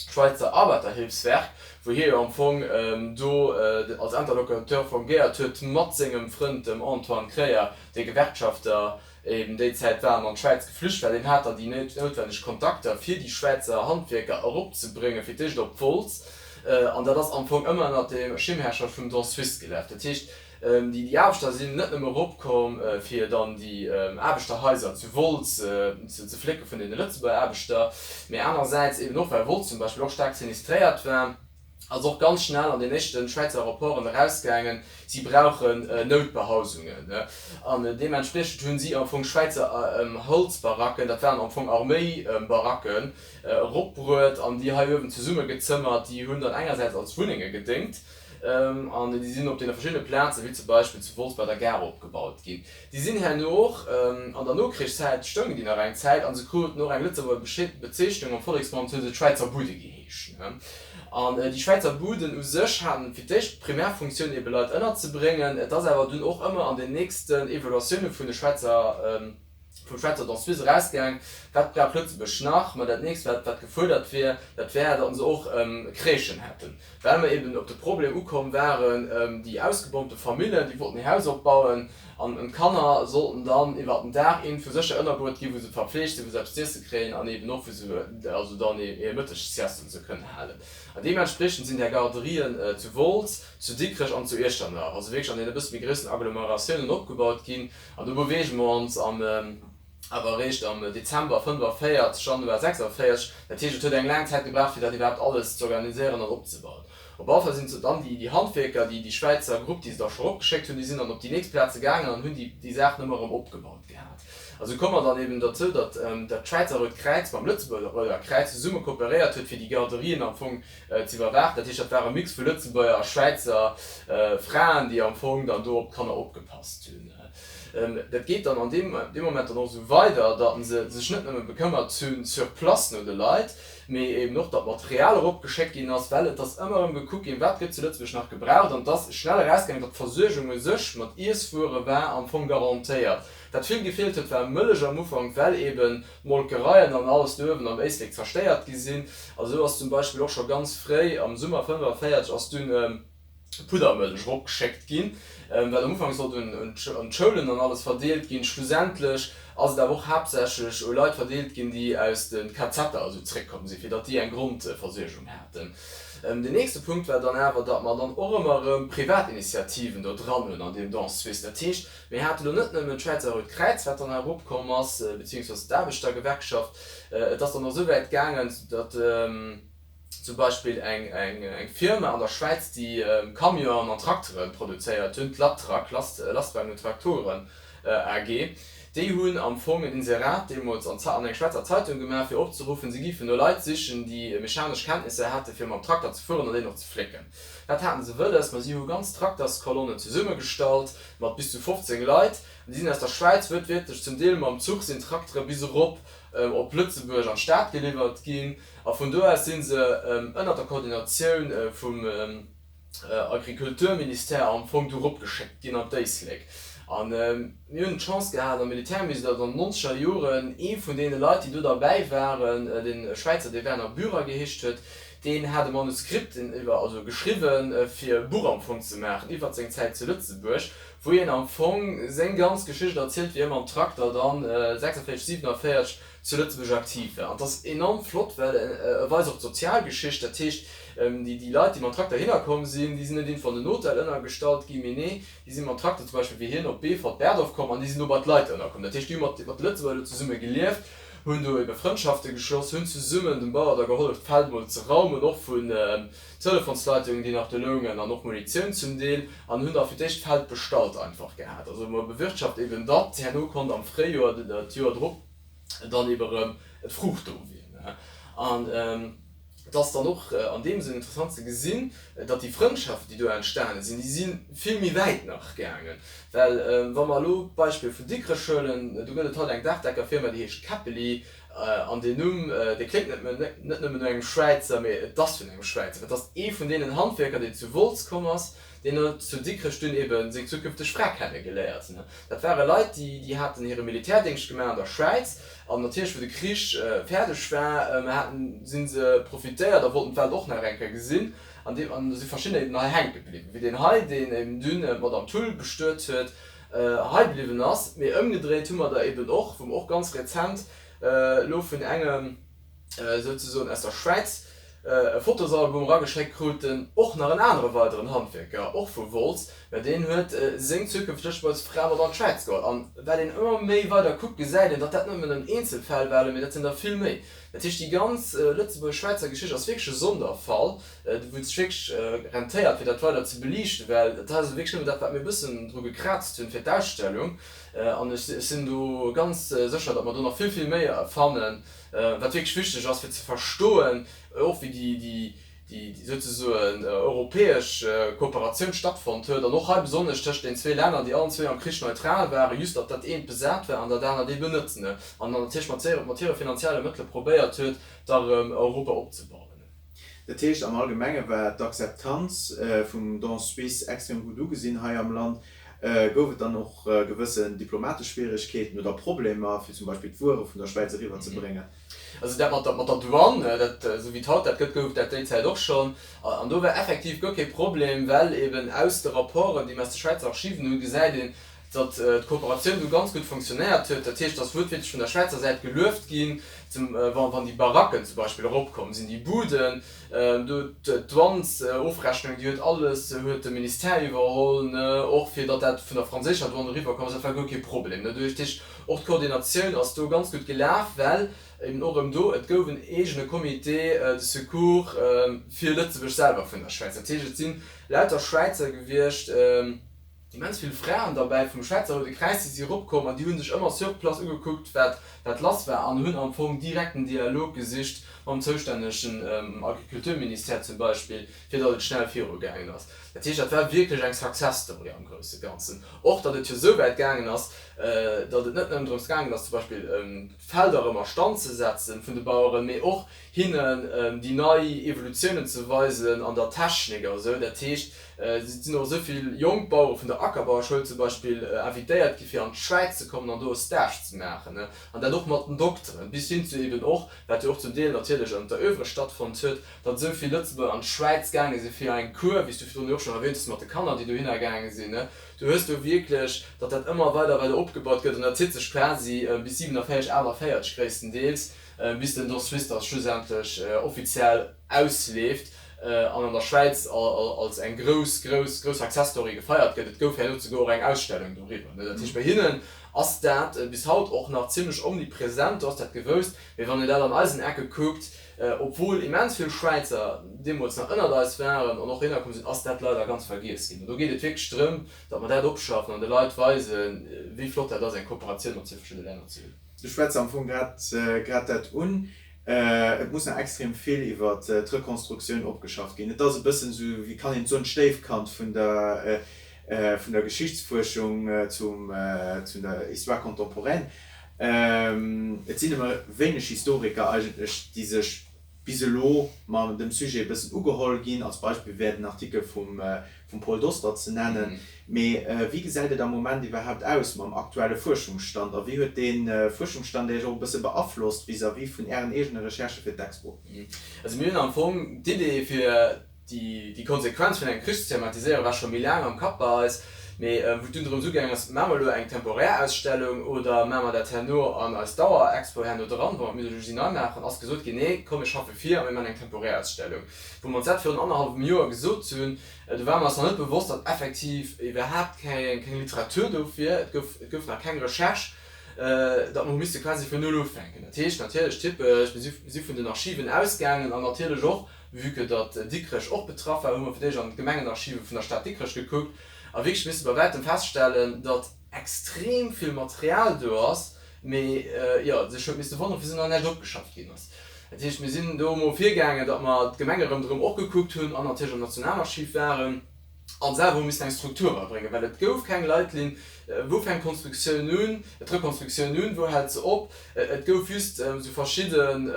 Schweizer Arbeiterhilfswerk, wou hie jo am Fong do als Interlocuteur fungéiert huet mat sengem Frënd, dem Antoine Kreyer, dee Gewerkschafter eben déi Zäit war an an d'Schwäiz geflücht war, deen hat dann déi noutwenneg Kontakter, fir déi Schwäizer Handwierker eropzebréngen, fir d'éischt op Wolz. An dat ass am Fong ëmmer ënnert der Schirmherrschaft vum Don Suisse gelaf. Dat heescht, déi Aarbechter sinn net nëmme eropkomm, fir dann déi Aarbechterhaiser zu Wolz ze flécke vun deene Lëtzebuerger Aarbechter, mee anerersäits eben och, well Wolz zum Beispill och staark sinistréiert war, ass och ganz schnell an den éischte Schwäizer Rapporten erausgaangen, si brauchen Noutbehausungen. An deementspriechend hunn si am Fong Schwäizer Holzbaracken, dat waren am Fong Arméibaracken, eropbruet an déi hei uewen zesummegezëmmert. Déi hunn dann engersäits als Wunnenge gedéngt. An déi sinn op deene verschiddene Plazen, wéi zum Beispill zu Wolz bei der Gare opgebaut ginn. Déi sinn herno och, an der Nokrichszäit stoungen déi nach eng Zäit a se kruten och eng Lëtzebuerger Bezeechnung, am Volleksmond hu se d'Schwäizer Bude geheescht. An déi Schwäizer Buden u sech haten fir d'éischt d'Primärfunktioun ebe Leit ënnerzebréngen. Et ass awer dunn och ëmmer an den nächsten Evaluatioune vun de Schwäizer, vum Schwäizer Don Suisse erausgaang, Wat brauch Lëtzebuerg nach? Ma dat nächst wat gefuerdert wier, dat wär, datt se och Crèchen hätten. Well mer eben op de Problem ukomm waren, déi ausgebombte Famillen, déi wollten hir Haus opbauen an d'Kanner sollten dann iwwert den Dag iergendwou sécher ënnerbruet ginn, wou se verpfleegt sinn, wou se eppes z'iesse kréien an eben och wou se also dann hir Mëttegssieste se kënnen halen. An deementspriechend sinn där Garderien zu Wolz, zu Dikrech an zu Iechternach, also wierklech an deene bësse méi groussen Agglomeratiounen opgebaut ginn. An do beweege mer ons am. awer eréischt am Dezember 45, Januar 46. Dat heescht, et huet eng laang Zäit gebraucht, fir dat iwwerhaapt alles ze organiséieren an opzebauen. Op alle Fall sinn dann déi Handwierker, déi déi Schwäizer Grupp, déi se da scho eropgeschéckt hunn, déi sinn dann op déi nächst Plaze gaangen an hunn déi déi Saachen ëmmer erëm opgebaut gehat. A sou koum mer dann eben derzou, datt dat Schwäizer Rout Kräiz mam Lëtzebuerger Rouder Kräiz zesumme kooperéiert huet, fir déi Garderien am Fong ze iwwerwaachen. Dat heescht, dat war e Mix vu Lëtzebuerger a Schwäizer Fraen, déi am Fong dann do op d'Kanner opgepasst hunn. Dat geet dann an deem Moment dann och esou weider, datt se sech net nëmme bekëmmert hunn sur place no de Leit, mee eben och, datt Material eropgeschéckt ginn ass, well et ass ëmmer erëm gekuckt ginn, wat gëtt zu Lëtzebuerg nach gebraucht. An et ass schnell erausgaangen, datt d'Versuergung u sech mat Iesswuere war am Fong garantéiert. Wat vill gefeelt huet, war Mëllech am Ufank, well eben d'Molkereien an alles do uewen am Éislek zerstéiert gi sinn. A sou ass zum Beispill och scho ganz fréi am Summer 45 ass dunn, Puddermëllech eropgeschéckt ginn, wat am Ufank sollt un d'Schoulen an alles verdeelt ginn. Schlussendlech ass et awer och haaptsächlech u Leit verdeelt ginn, déi aus de KZer esou zréckkomm sinn, fir datt déi eng Grondversuergung haten. Den nächste Punkt war dann awer, datt mer dann och ëmmer erëm Privatinitiativen do dran hunn an deem Don Suisse. Dat heescht, mir hate lo net nëmmen d'Schwäizer Rout Kräiz, wat dann eropkomm ass, beziehungsweise d'Aarbechtergewerkschaft. Et ass dann och esou wäit gaangen, datt, Zum Beispill eng Firma an der Schwäiz, déi Camionen an Traktere produzéiert hunn, d'Latrac, Lastwagen und Traktoren AG, déi hunn am Fong en Inserat deemools an eng Schwäizer Zeitung gemaach, fir opzeruffen, si géifen no Leit sichen, déi mechanesch Kenntnisser hätten, fir mam Trakter ze fueren an deen och ze flécken. Wat haten se wëlles? Ma si hu ganz Trakterskolonnen zesummegestallt mat bis zu 15 Leit an déi sinn aus der Schwäiz wuertwiertlech zum Deel mam Zuch sinn d'Traktere bis erop op Lëtzebuerg an d'Stad geliwwert ginn. A vun do aus si se ënnert der Koordinatioun vum Agriculturministère am Fong du eropgeschéckt ginn an d'Éislek. A mir hunn d'Chance gehat am Militärmusée, datt an den nonzeger Joren ee vun deene Leit, déi do derbäi waren, dee Schwäizer, dee Werner Bührer geheescht huet, deen hat e Manuskript iwwer, also geschriwwen, fir e Buch am Fong ze maachen iwwert seng Zäit zu Lëtzebuerg, wou hien am Fong seng ganz Geschicht erzielt, wéi hie mam Trakter dann 46, 47 zu Lëtzebuerg aktiv war. An 't ass enorm flott, well e weist och d'Sozialgeschicht. Dat heescht, déi Leit, déi mam Trakter hinner komm sinn, déi sinn net iergendwou an den Hotel ënnergestallt ginn, mee nee, déi si mam Trakter zum Beispill wéi hien op Beefort, Berdorf komm an déi sinn do bei d'Leit ënnerkomm. Dat heescht, déi hu mat de Lëtzebuerger do zesumme gelieft, hunn do ebe Frëndschafte geschloss, hunn zesummen dem Bauer da gehollef, d'Feld mol ze raumen, och vun Telefonsleitungen, déi nach do loungen an och Munitioun zum Deel, an hunn da fir d'éischt d'Feld bestallt einfach gehat. Also mer bewirtschaft eben datt herno konnt am Fréijoer dat Joer drop dann eben erëm d'Fruucht do wier. An et ass dann och an deem Sënn interessant ze gesinn, datt déi Frëndschaften, déi do entstane sinn, déi si vill méi wäit nach gaangen. Well wa mer elo d'Beispill vun Dikrech huelen, do gëtt et haut eng Daachdeckerfirma, déi heescht Käppeli, An deen Numm, dee kléngt net net nëmmen no engem Schwäizer, mee et ass vun engem Schwäizer. Et ass ee vun deenen Handwierker, deen zu Wolz komm ass, deen huet zu Dikrech dunn ebe seng zukünfteg Fra kenne geléiert. Dat ware Leit, déi déi haten hire Militärdéngscht gemaach an der Schwäiz an natierlech, wou de Krich fäerdeg war, haten si se profitéiert a wollten d'Welt och nach eng Kéier gesinn. An deem an do si verschiddener eben hei hänke bliwwen, wéi deen hei, deen eben dunn d'Madame Thull bestuet huet. Hei bliwwen ass. Mee ëmgedréit hu mer der eben och, wou mer och ganz rezent elo vun engem souzesoen aus der Schwäiz e Fotosalbum erageschéckt kruten, och nach en anere weideren Handwierker, och vu Wolz, mä deen huet seng zukünfteg Fra mat an d'Schwäiz geholl. An wat een ëmmer méi weider kuckt, gesäit een, datt dat net nëmmen Eenzelfäll waren, mee dat sinn der vill méi. Dat heescht, déi ganz lëtzebuergesch-schwäizer Geschicht ass wierklech e Sonderfall. Wou et sech wierklech rentéiert, fir dat weider ze beliichten, well dat ass wierklech nëmmen dat, wat mir e bëssen dru gekraazt hunn fir d'Ausstellung. An ech sinn do ganz sécher, datt mer do nach vill, vill méi fannen, wat wierklech wichteg ass, fir ze verstoen, och wéi déi. déi souzesoen europäesch Kooperatioun stattfonnt huet, an och hei besonnesch tëscht den zwee Länner, déi allen zwee am Krich neutral waren, just datt dat eent besat war an dat anert eben net, an dann natierlech mat hire finanzielle Mëttele probéiert huet, da erëm Europa opzebauen. Dat heescht, am Allgemenge war d'Akzeptanz vum Don suisse extrem gutt ugesinn hei am Land. Gouf et dann och gewëssen diplomatesch Schwieregkeeten oder Problemer, fir zum Beispill d'Wuere vun der Schwäiz eriwwer ze bréngen? Also dat mat der, mat der Douane, dat, esou wéi et haut dat gëtt, gouf et dat déi Zäit och schonn. An do war effektiv guer kee Problem, well eben aus de Rapporten, déi mer aus de Schwäizer Archiven hunn, gesäit een, datt d'Kooperatioun do ganz gutt fonctionnéiert huet. Dat heescht, et ass wuertwiertlech vun der Schwäizer Säit gelueft ginn, zum, wa wann déi Baracken zum Beispill eropkomm sinn, déi Buden, do d'Douanesofrechnung, déi huet alles huet de Ministère iwwerholl, ne, och fir datt dat vun der franséischer Douane eriwwerkomm ass, dat war guer kee Problem, ne. Dat heescht, Och d'Koordinatioun ass do ganz gutt gelaf, well eben och erëm do, et gouf en eegene Comité de secours fir Lëtzebuerg selwer vun der Schwäiz. Dat heescht, et si lauter Schwäizer gewiescht, immens vill Fraen derbäi vum Schwäizer Roude Kräiz, déi si eropkomm an déi hu sech ëmmer sur place ugekuckt, wat wat lass war an hunn am Fong direkten Dialog gesicht mam zoustännegen Agriculturministère zum Beispill, fir datt et schnell virugaangen ass. Dat heescht, dat war wierklech eng Success Story am grousse Ganzen. Och datt et jo esou wäit gaangen ass, datt et net nëmmen drëms gaangen ass, zum Beispill d'Felder erëm a Stand ze setzen vun de Baueren, mee och hinnen déi nei Evolutiounen ze weisen an der Technik a sou. Dat heescht, et sinn och esou vill jonk Bauere vun der Ackerbauerschoul zum Beispill invitéiert gi fir an d'Schwäiz ze kommen an do e Stage ze maachen. An dat och mat den Dokteren, bis hin zu eben och, wat jo och zum Deel natierlech an der Oeuvre stattfonnt huet, datt esou vill Lëtzebuerger an d'Schwäiz gaange si fir eng Cours, wéi s du virdrun jo och schonn erwähnt hues, mat de Kanner, déi dohinner gaange sinn. Du hues do wierklech, datt dat ëmmer weider weider opgebaut gëtt an dat zitt sech quasi bis 47, 48 gréisstendeels, bis den Don Suisse da schlussendlech offiziell ausleeft an an der Schwäiz als eng grouss, grouss, grouss Success Story gefeiert gëtt. Et gouf herno souguer och eng Ausstellung doriwwer. Dat heescht, bei hinnen ass dat bis haut och nach zimlech omnipresent, do ass dat gewousst. Mee wann een dat an eisen Ecke kuckt, Obwuel immens vill Schwäizer deemools nach ënnert eis waren an och heihinner komm sinn, ass dat leider ganz vergiess ginn. An do geet et wierklech drëm, datt mer dat opschaffen an de Leit weisen, wéi flott dat ass, eng Kooperatioun mat zwou verschiddene Länner ze hunn. Du schwätz am Fong grad grad dat un. Et muss nach extrem vill iwwer d'Rekonstruktioun opgeschafft ginn. Et ass e bëssen esou, wéi kann een et soen, d'Stéifkand vun der vun der Geschichtsfuerschung zum zu der Histoire contemporaine. Et sinn nëmme wéineg Historiker eigentlech, déi sech bis elo mam dem Sujet e bëssen ugeholl ginn. Als Beispill wär den Artikel vum Paul Dostert ze nennen. Mee wéi gesäit et am Moment iwwerhaapt aus mam aktuelle Fuerschungsstand a wéi huet dee Fuerschungsstand Iech och e bësse beaflosst vis-à-vis vun Ären eegene Recherchë fir d'Expo? Also mir hunn am Fong d'Idee fir Déi Konsequenz vun engem Krich ze thematiséieren, war scho méi laang am Kapp bei eis. Mee wou et dunn drëms ugaangen ass, Maache mer elo eng temporär Ausstellung oder maache mer dat herno an eis Dauerexpo herno dran, wou mer d'Musée nei maachen, ass gesot ginn, Nee, komm mir schaffe vir a mir maachen eng temporär Ausstellung. Wou mer ons dat virun annerhallwem Joer gesot hunn, do war mer eis nach net bewosst, datt effektiv iwwerhaapt keng Literatur do wier. Et gouf, et gouf nach keng Recherche, datt mer hu misse quasi vun Null ufänken. Dat heescht natierlech typesch, mir si vun den Archiven ausgaangen an natierlech och, Vue que datt Dikrech och betraff war, hu mer fir d'éischt an d'Gemengenarchive vun der Stad Dikrech gekuckt a wierklech misse bei wäitem feststellen, datt extrem vill Material do ass, mee jo, sech huet misste wonneren, wisou nach näischt opgeschafft ginn ass. Dat heescht, mir sinn do emol virgaangen, datt mer d'Gemenge ronderëm och gekuckt hunn an natierlech am Nationalarchiv waren. An selwer hu missen eng Struktur erabréngen, well et gouf keng Leitlinn, wou fänkt d'Konstruktioun un, d'Rekonstruktioun un, wou hält se op. Et gouf just esou verschidden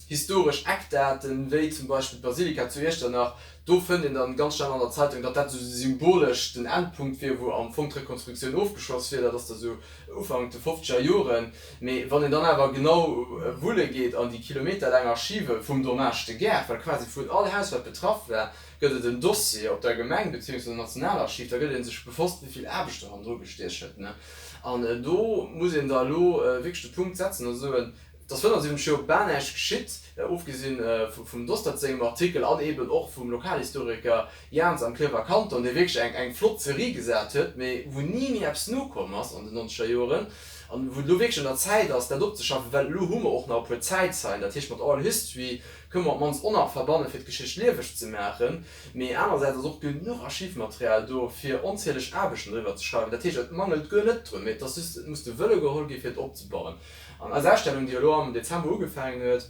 historesch Eckdaten, wéi zum Beispill d'Basilika zu Iechternach. Do fënnt een dann ganz schnell an der Zeitung, datt dat esou symbolesch den Endpunkt wier, wou am Fong d'Rekonstruktioun ofgeschloss wier. Dat ass da sou Ufank de fofzeger Joren. Mee wann een dann awer genau wulle geet an déi kilometerlaang Archive vum Dommage de guerre, well quasi vun all Haus, wat betraff war, gëtt et en Dossier op der Gemeng beziehungsweise am Nationalarchiv, da gëtt ee sech bewosst, wéi vill Aarbecht do hannendru gestiech huet. An do muss een da elo wierklech de Punkt setzen a soen, et ass 75 Joer bal näischt geschitt, ofgesi vum Dostert sengem Artikel an eeben och vum Lokalhistoriker Jans am Klierfer Kanton, dee wierklech eng flott Serie gesat huet, mee wou ni méi eppes nokomm ass an den nonzeger Joren an wou et elo wierklech un der Zäit ass, dat opzeschaffen, well elo hu mer och nach e puer Zäitzeien, dat heescht mat Oral History, Kënne mer op d'mannst och nach verbannen, fir d'Geschicht lieweg ze maachen. Mee anerersäits ass och genuch Archivmaterial do, fir onzähleg Aarbechten driwwer ze schreiwen. Dat heescht, et mangelt guer net drun, mee et ass just, et muss de Wëlle geholl ginn, fir et opzebauen. An eis Ausstellung, déi elo am Dezember ugefaangen huet,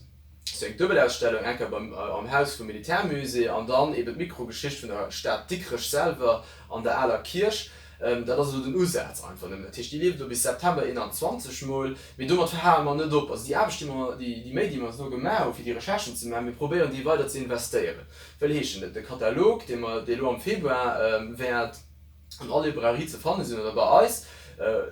Sou eng Duebelausstellung, eng Kéier beim am Haus vum Militärmusée an dann eben d'Mikrogeschicht vun der Stad Dikrech selwer an der aler Kierch. Dat ass elo den Usaz einfach nëmmen. Dat heescht, déi leeft elo bis September 21 mol. Mee domat hale mer net op. Also déi Aarbecht, déi mer, déi Méi, déi mer eis elo gemaach hu fir déi Recherchen ze maachen, mir probéieren déi weider ze investéieren. Wëll heeschen, de Katalog, dee mer, dee elo am Februar wäert an all Librairie ze fanne sinn oder bei eis,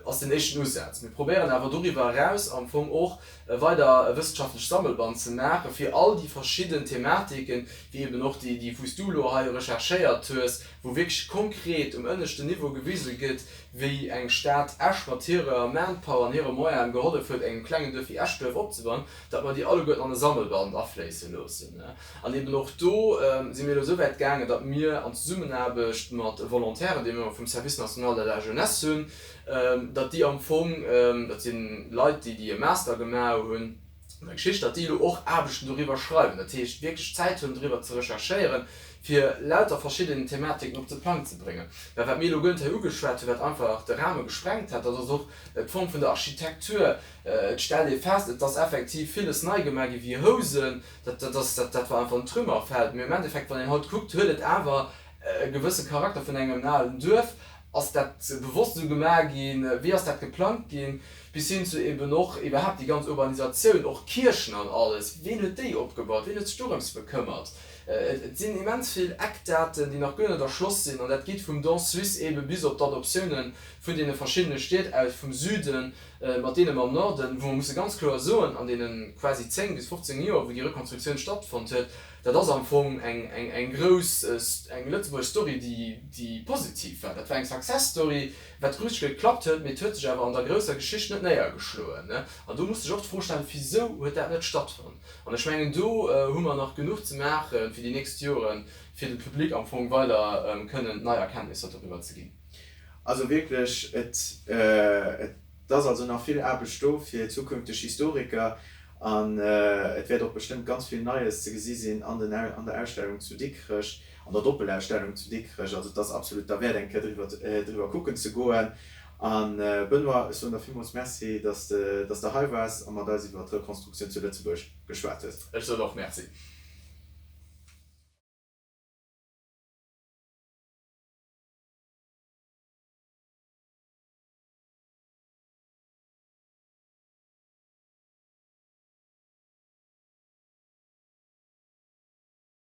ass den éischten Usaz. Mir probéieren awer doriwwer eraus am Fong och weider e wëssenschaftlech Sammelband ze maachen, fir all déi verschidden Thematiken, wéi eben och déi, déi wou s du elo hei recherchéiert hues, wou wierklech konkret um ënneschten Niveau gewise gëtt, wéi eng Stad Esch mat hirer Manpower an hire Moyene gehollef huet, engem klengen Duerf wéi Eschduerf opzebauen, datt mer déi alleguerten an e Sammelband afléisse loossen. An eben och do si mir elo esou wäit gaangen, datt mir an Zesummenaarbecht mat Volontairen, déi mir vum Service national de la jeunesse hunn, datt déi am Fong, dat si Leit, déi déi e Master gemaach hunn an der Geschicht, datt déi elo och Aarbechten doriwwer schreiwen, dat heescht wierklech Zäit hunn driwwer ze recherchéieren, fir lauter verschidden Thematiken op de Plang ze bréngen. Well wat mir elo guer net hei ugeschwat hunn, wat einfach de Rahme gesprengt hat, dat ass och d'Form vun der Architektur. Et stellt ee fest, et ass effektiv villes nei gemaach gi wéi Housen, Dat, dat ass, dat, dat war einfach en Trümmerfeld. Mee am Endeffekt, wann een haut kuckt, huet et awer e gewësse Charakter vun engem alen Duerf. Ass dat bewosst esou gemaach ginn? Wéi ass dat geplangt ginn? Bis hin zu eben och iwwerhaapt déi ganz Urbanisatioun, och d'Kierchen an alles. Ween huet déi opgebaut? Ween huet sech dorëms bekëmmert? Et sinn immens vill Eckdaten, déi nach guer net erschloss sinn. An dat geet vum Don suisse ebe bis op d'Adoptiounen vun deene verschiddene Stied aus vum Süden, mat deenen am Norden, wou mer musse ganz kloer soen, an deene quasi 10 bis 15 Joer, wou déi Rekonstruktioun stattfonnt huet, dat ass am Fong eng, eng, eng grouss, eng Lëtzebuerg Story, déi, déi positiv war. Dat war eng Success Story, wat richteg geklappt huet, mee et huet sech awer an der grousser Geschicht net néiergeschloen. An do muss sech och d'Fro stellen, Wisou huet dat net stattfonnt? An ech mengen, do hu mer nach genuch ze maache fir déi nächst Joren, fir dem Public am Fong weider kënnen nei Erkenntnisser doriwwer ze ginn. Also wierklech, et ass also nach vill Aarbecht do fir zukünfteg Historiker an et wäert och bestëmmt ganz vill Neies ze gesi sinn an der Ausstellung zu Dikrech, an der Doppelausstellung zu Dikrech. Also et ass absolut derwäert eng Kéier driwwer kucken ze goen. A Benoît, ech soen der villmools Merci, dass de hei waars a mat eis iwwer d'Rekonstruktioun zu Lëtzebuerg geschwat hues. Ech soen och Merci.